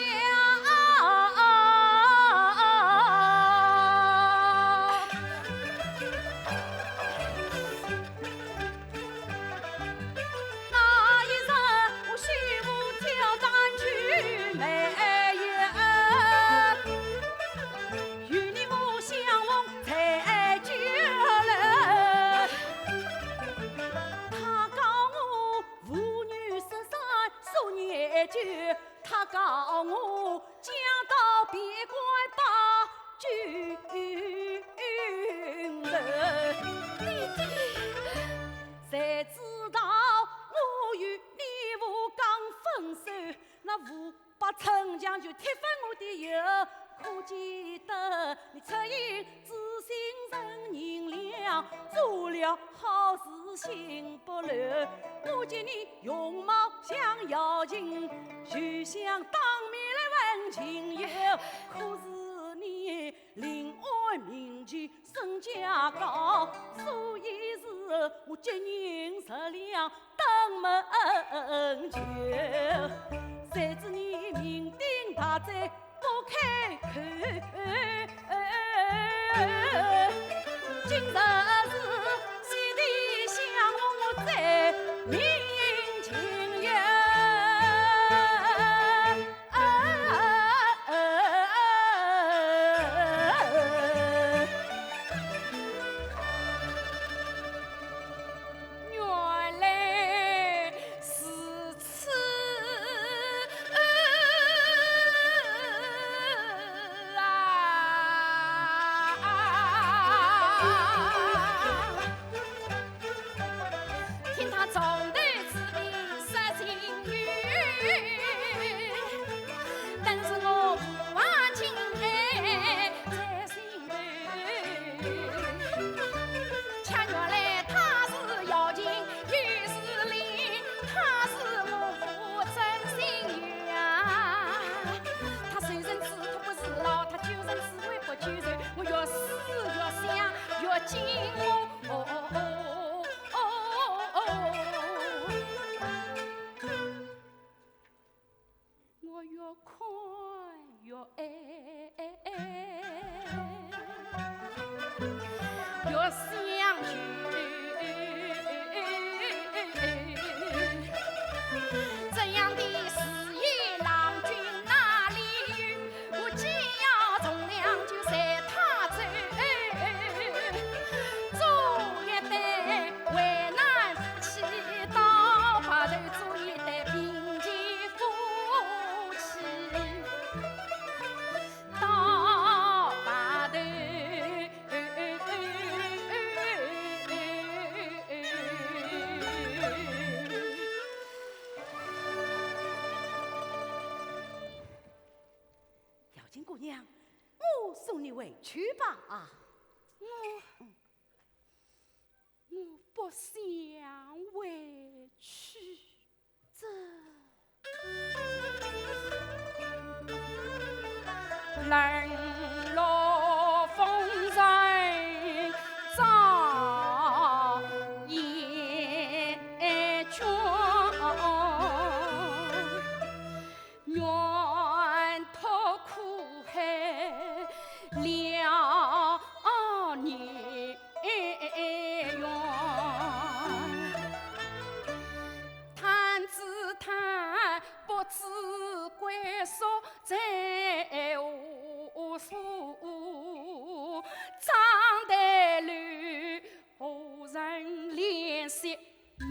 那一日我西湖挑担去买药，与你我相逢才酒楼。他告我 妇女失散数年久，他告我嫁到边关把酒楼。你，你，谁知道我与你父刚分手，那父 把城墙就踢翻我的腰，可见得你出行知心人银两，做了好事心不乱。我见你容貌像瑶琴，就想当面来问情由。可是你临安名妓 身价高，所以是我金银十两登门求。谁知你酩酊大醉不开口，今看月，哎，哎，哎，月相求。这样的时节郎君哪里有？我既要从良就随他走。做一对为难夫妻，到白头做一对贫贱夫妻。 到白头。瑶琴姑娘，我送你回去吧。我，我不想回去。 这冷落风尘遭厌倦，愿托苦海了年 远。叹只叹不知归宿在何处，妆台楼何人怜惜面。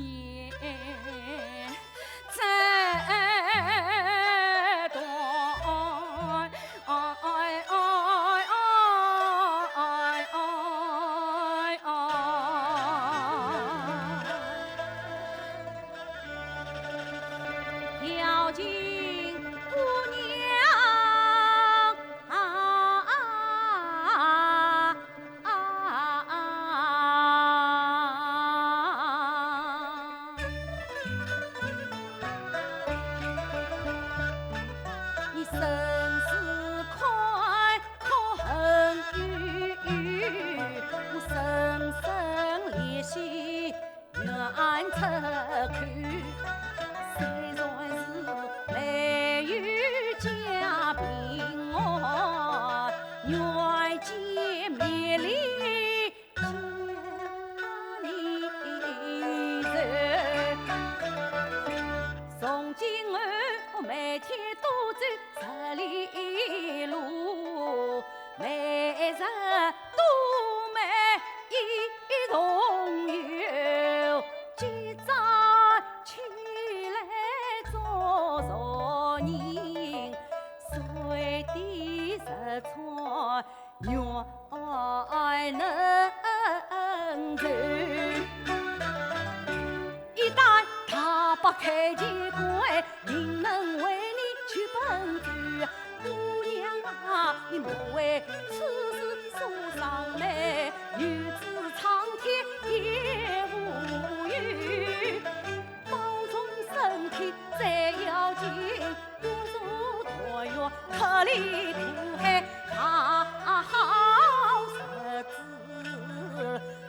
你身世坎坷恨悠悠，我深深怜惜怨出口。虽然是没有家贫寒，愿见面里 从今后每天多走十里路，每日多买一桶油，今朝起来做俗人，谁的日穿 愿能成。一旦踏破开前关，定能为你去奔走。姑娘啊，你莫为此事所伤悲，有志苍天也无忧。 保重身体最要紧，多做团圆，脱离苦海，大好日子才。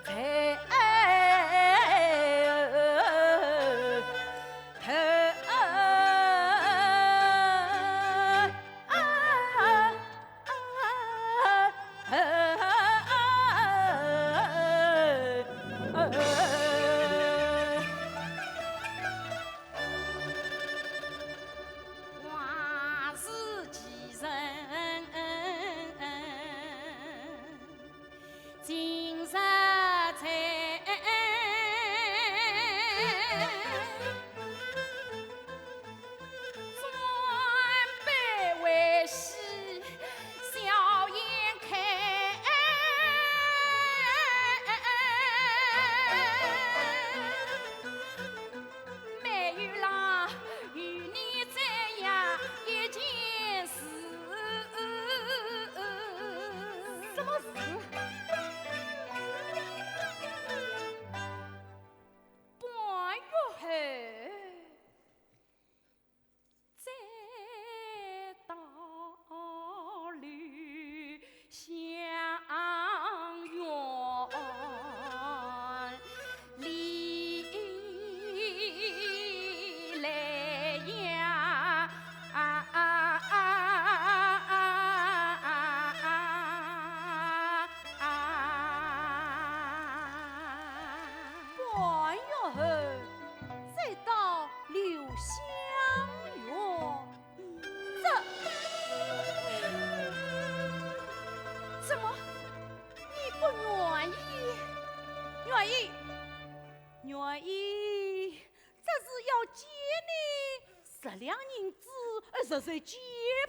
这两银子，呃，实在借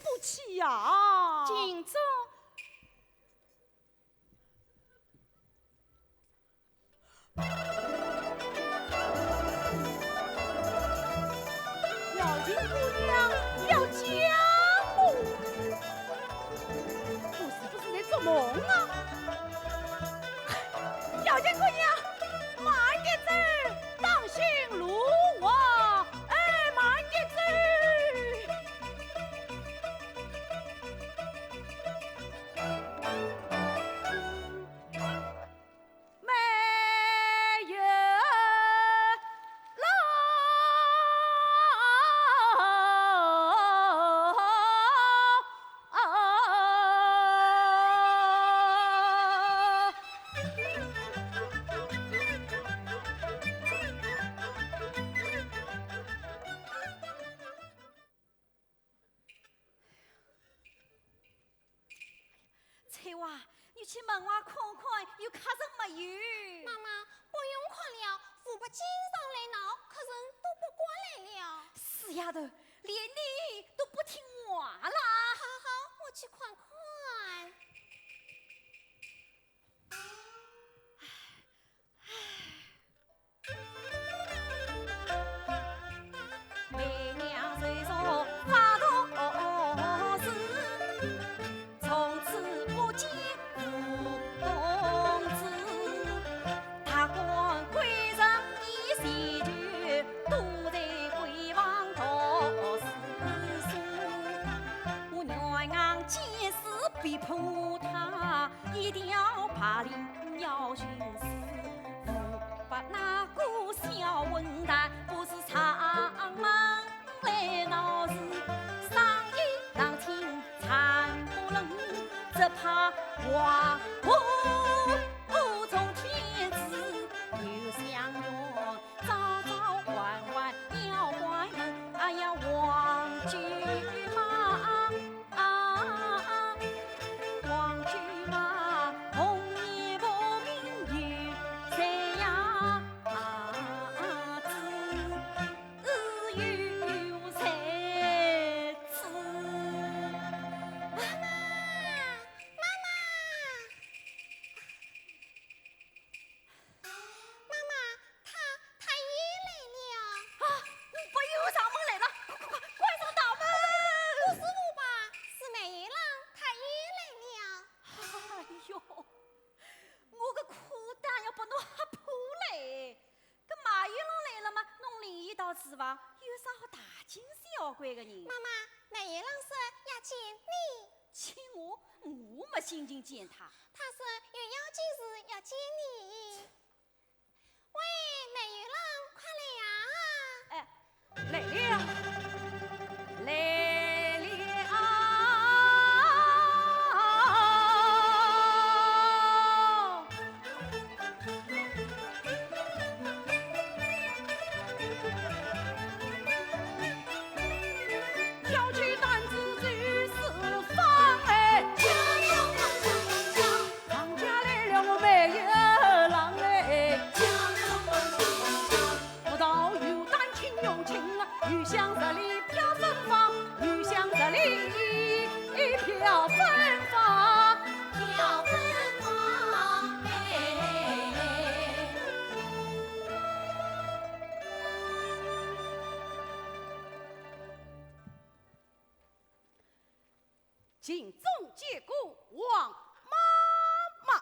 不起呀。金钟。姚金姑娘要嫁我，我是不是在做梦啊？姚金姑娘，慢点走，当心路滑，哎，慢点走。 没有了。翠花，你去门外看看，有客人没有？妈妈，不用看了，吴伯经常来闹，客人都不过来了。死丫头，连你都不听话啦！好好，我去看看。唉，唉。 妈妈，妈妈！ 妈妈，他，他也来了。啊，吴伯又上门来了，快快快，关上大门！不是吴伯，是梅兰，他也来了。哎哟，我个裤裆要拨侬吓破嘞！搿梅兰来了嘛，侬另一道是伐？有啥好大惊小怪个人？妈妈，梅兰说要见你。见我？我没心情见他。他说有要紧事要见你。 喂，梅兰，快来呀！哎，来了，来了。 秦钟见过王妈妈。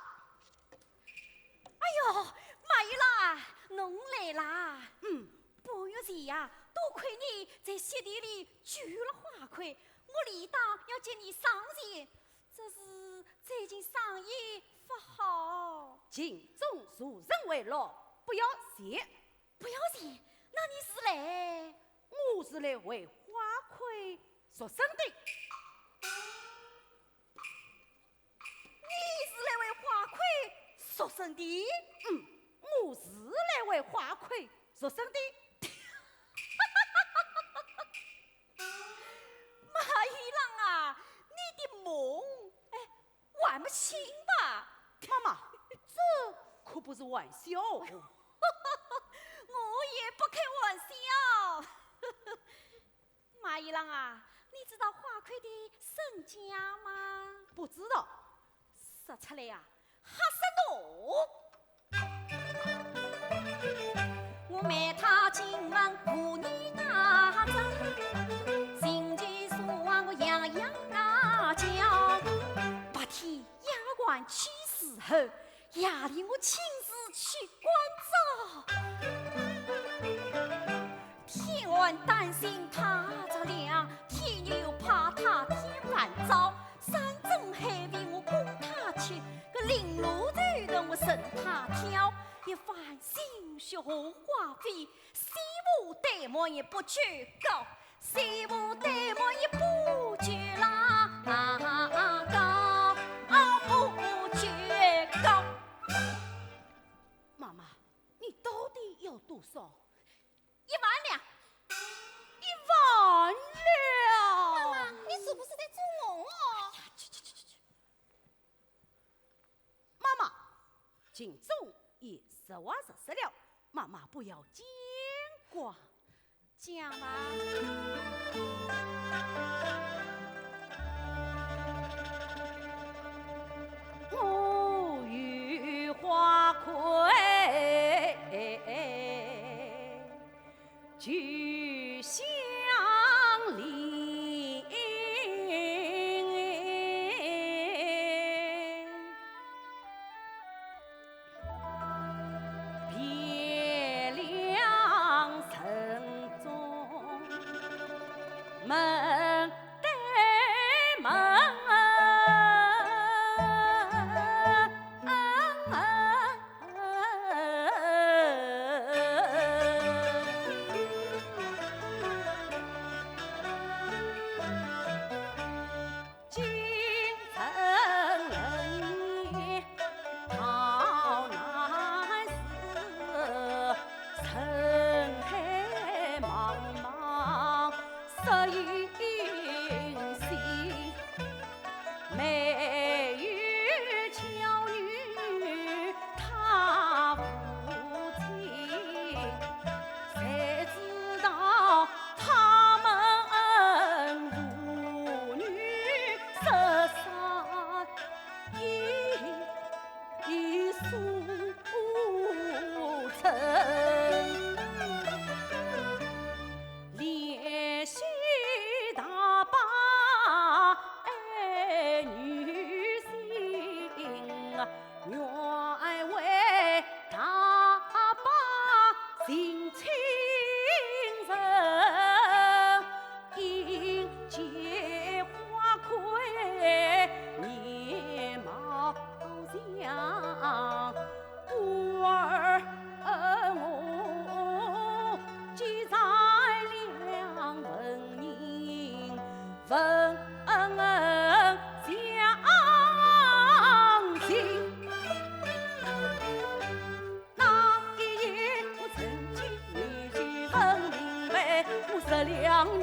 哎哟，梅兰，侬来啦！嗯。半月前呀，多亏你在雪地里救了花魁，我理当要给你赏钱，只是最近生意不好。秦钟受人贿赂，不要谢。 不要紧，那你是来？我是来为花魁赎身的。你是来为花魁赎身的？嗯，我是来为花魁赎身的。马一郎啊，你的梦，哎， 玩不清吧？妈妈，这可不是玩笑哦。我也不开玩笑。一郎啊，你知道花魁的身价吗？不知道。说出来呀，吓死我！我买她进门，姑娘啊，真，心急所往，我样样啊叫。白天丫鬟去伺候， 夜里我亲自去关照。天暗担心她着凉，天又怕她添烦躁。山珍海味我供她吃，搿绫罗绸缎我任她挑。一番心血和花费，西湖对门也不求高。 西湖对门也不求啦，高，不求高。妈妈，你到底要多少？一万两。一万两？妈妈，你是不是在做梦哦？哎呀，去，去，去，去，去。 妈妈，秦钟也实话实说了，妈妈不要见怪。讲吧。我与花魁 就相邻。别两人中，门对门。 今生人也好难是，人海茫茫失音信。 没有巧女她无情，谁知道他们父女失散一，一诉成。 怜惜大伯爱女心，愿为大伯寻亲人。因见花魁面貌 像孤儿我，寄在两份人，问相情。那一夜我曾经你去问明白，我十两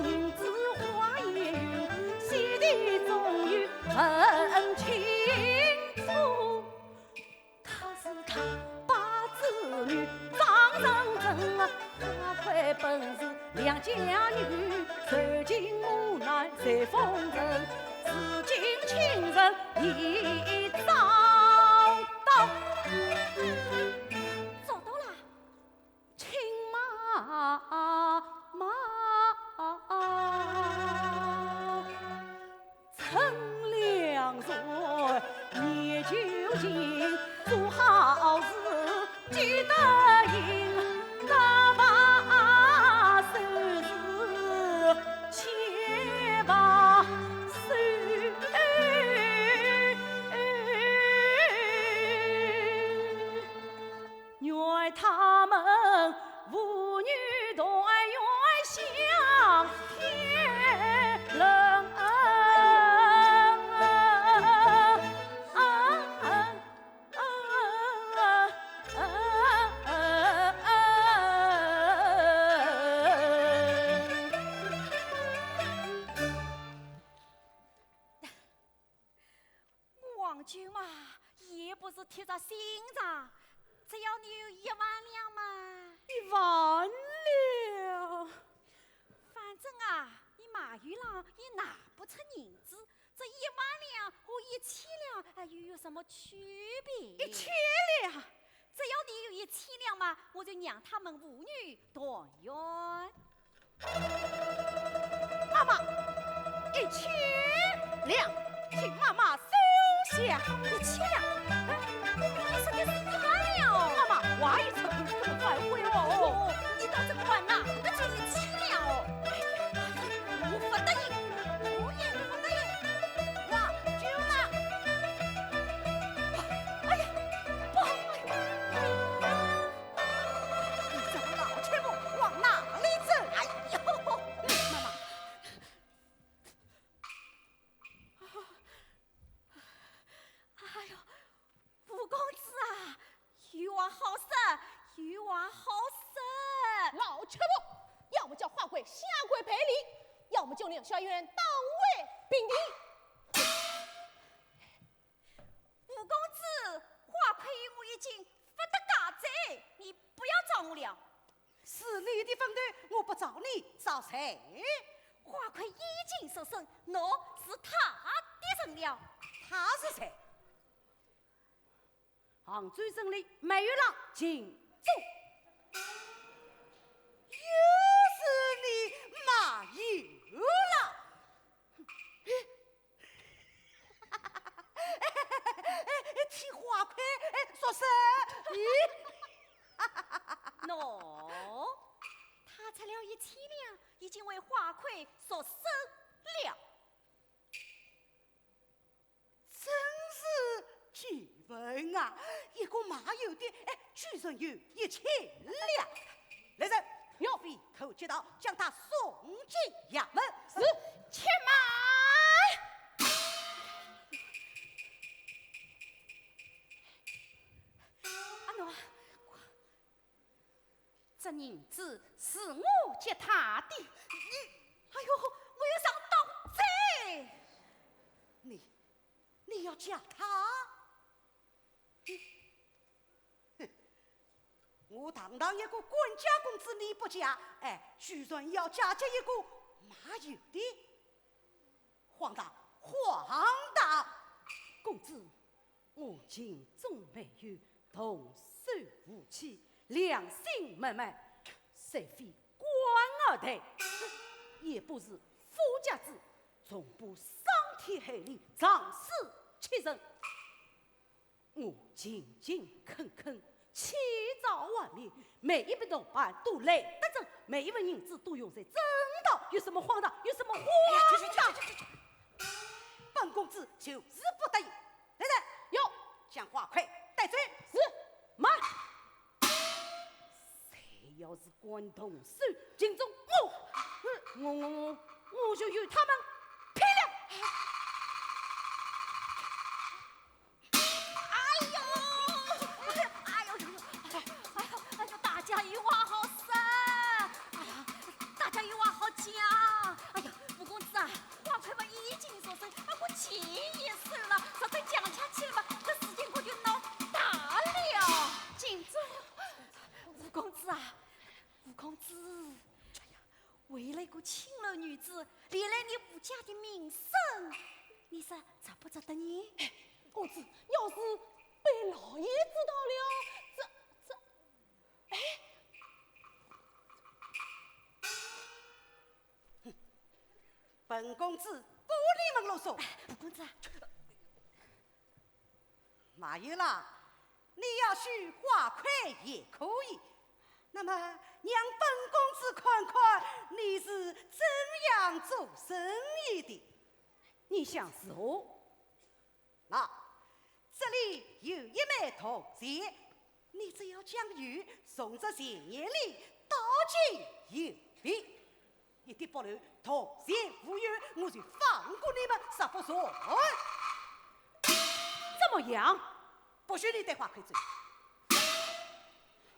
银子花也有，喜的终于问清楚。 她是大伯之女，张成真啊，花魁本是良家女，受尽磨难随风尘，如今亲人已找到。找到啦？ 亲妈妈，趁良辰你就近，做好事积德行，大伯收拾，千把收。 愿他们父女团圆享天伦。黄金嘛，也不是贴着心肠，只要你有一万两嘛。一万两？反正啊，你买玉郎也拿不出银子，这一万两和一千两，哎，又有什么区别？一千两？只要你有一千两嘛，我就让他们父女团圆。 妈妈，一千两，请妈妈收下。一千两？哎，我明明说的是一万两哦。妈妈，话语出口不能反悔哦。哦，你倒真管呐，那就一千两哦。哎呀，我不答应，我也不答应。哇，舅妈！哎呀，不好了！ 你这个老泼妇，往哪里走？哎呦，妈妈。哎呦，吴公子啊，有话好说，有话好说。老泼妇，要么叫花魁下跪赔礼，要么叫梁小燕当街平地。 吴公子，花魁与我已经不搭界哉，你不要找我了。是你的坟头，我不找你，找谁？花魁已经说声，喏，是他的人了。他是谁？杭州城里卖油郎秦钟。又是你卖油郎。 替花魁说声。喏，他出了一千两，已经为花魁说声了。真是奇闻啊！一个卖油的，哎，居然有一千两。来人，有。飞快接到，将他送进衙门。是。且慢！阿奴，这银子是我给他的。你，哎呦，我要上当哉！你，你要借他？ 哼，我堂堂一个官家公子你不借，哎，居然要嫁给一个卖油的。荒唐，荒唐！公子，我秦钟卖油，童叟无欺，良心满满，虽非官二代，也不是富家子，从不伤天害理，仗势欺人。 我勤勤恳恳，起早贪黑，每一笔账盘都来得准，每一文银子都用在正道，有什么荒唐？有什么荒唐？哎呀，去去去去去去！本公子就是不答应。来人，有，将花魁带走。是。慢！谁要是敢动手，今朝我，我我我我就与他们拼了！ 哎呦，哎呦，哎呦，哎呦，哎呦，大家有话好说，哎呀，大家有话好讲。哎呀，吴公子啊，花魁嘛已经说声，啊，我情也收了，实在讲下去了嘛，这事情可就闹大了。金珠，吴公子啊，吴公子，哎呀， 为了一个青楼女子，连累你吴家的名声，你说值不值得呢？哎，公子，要是被老爷知道了，这，这，哎，本公子不与你们啰嗦。哎，吴公子啊， 卖油郎，你要许花魁也可以，那么让本公子看看你是怎样做生意的。你想如何？那，这里有一枚铜钱，你只要将油从这钱眼里倒进油里， 一点不留，铜钱无有，我就放过你们十八岁。怎么样？不许你带花魁走。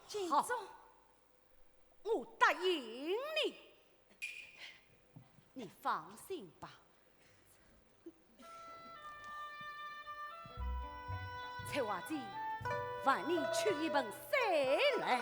金钟，我答应你，你放心吧。 采花姐，烦你取一盆水来。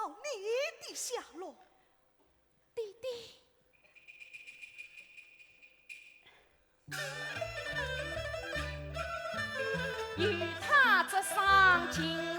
你的下落。爹爹。与他这伤尽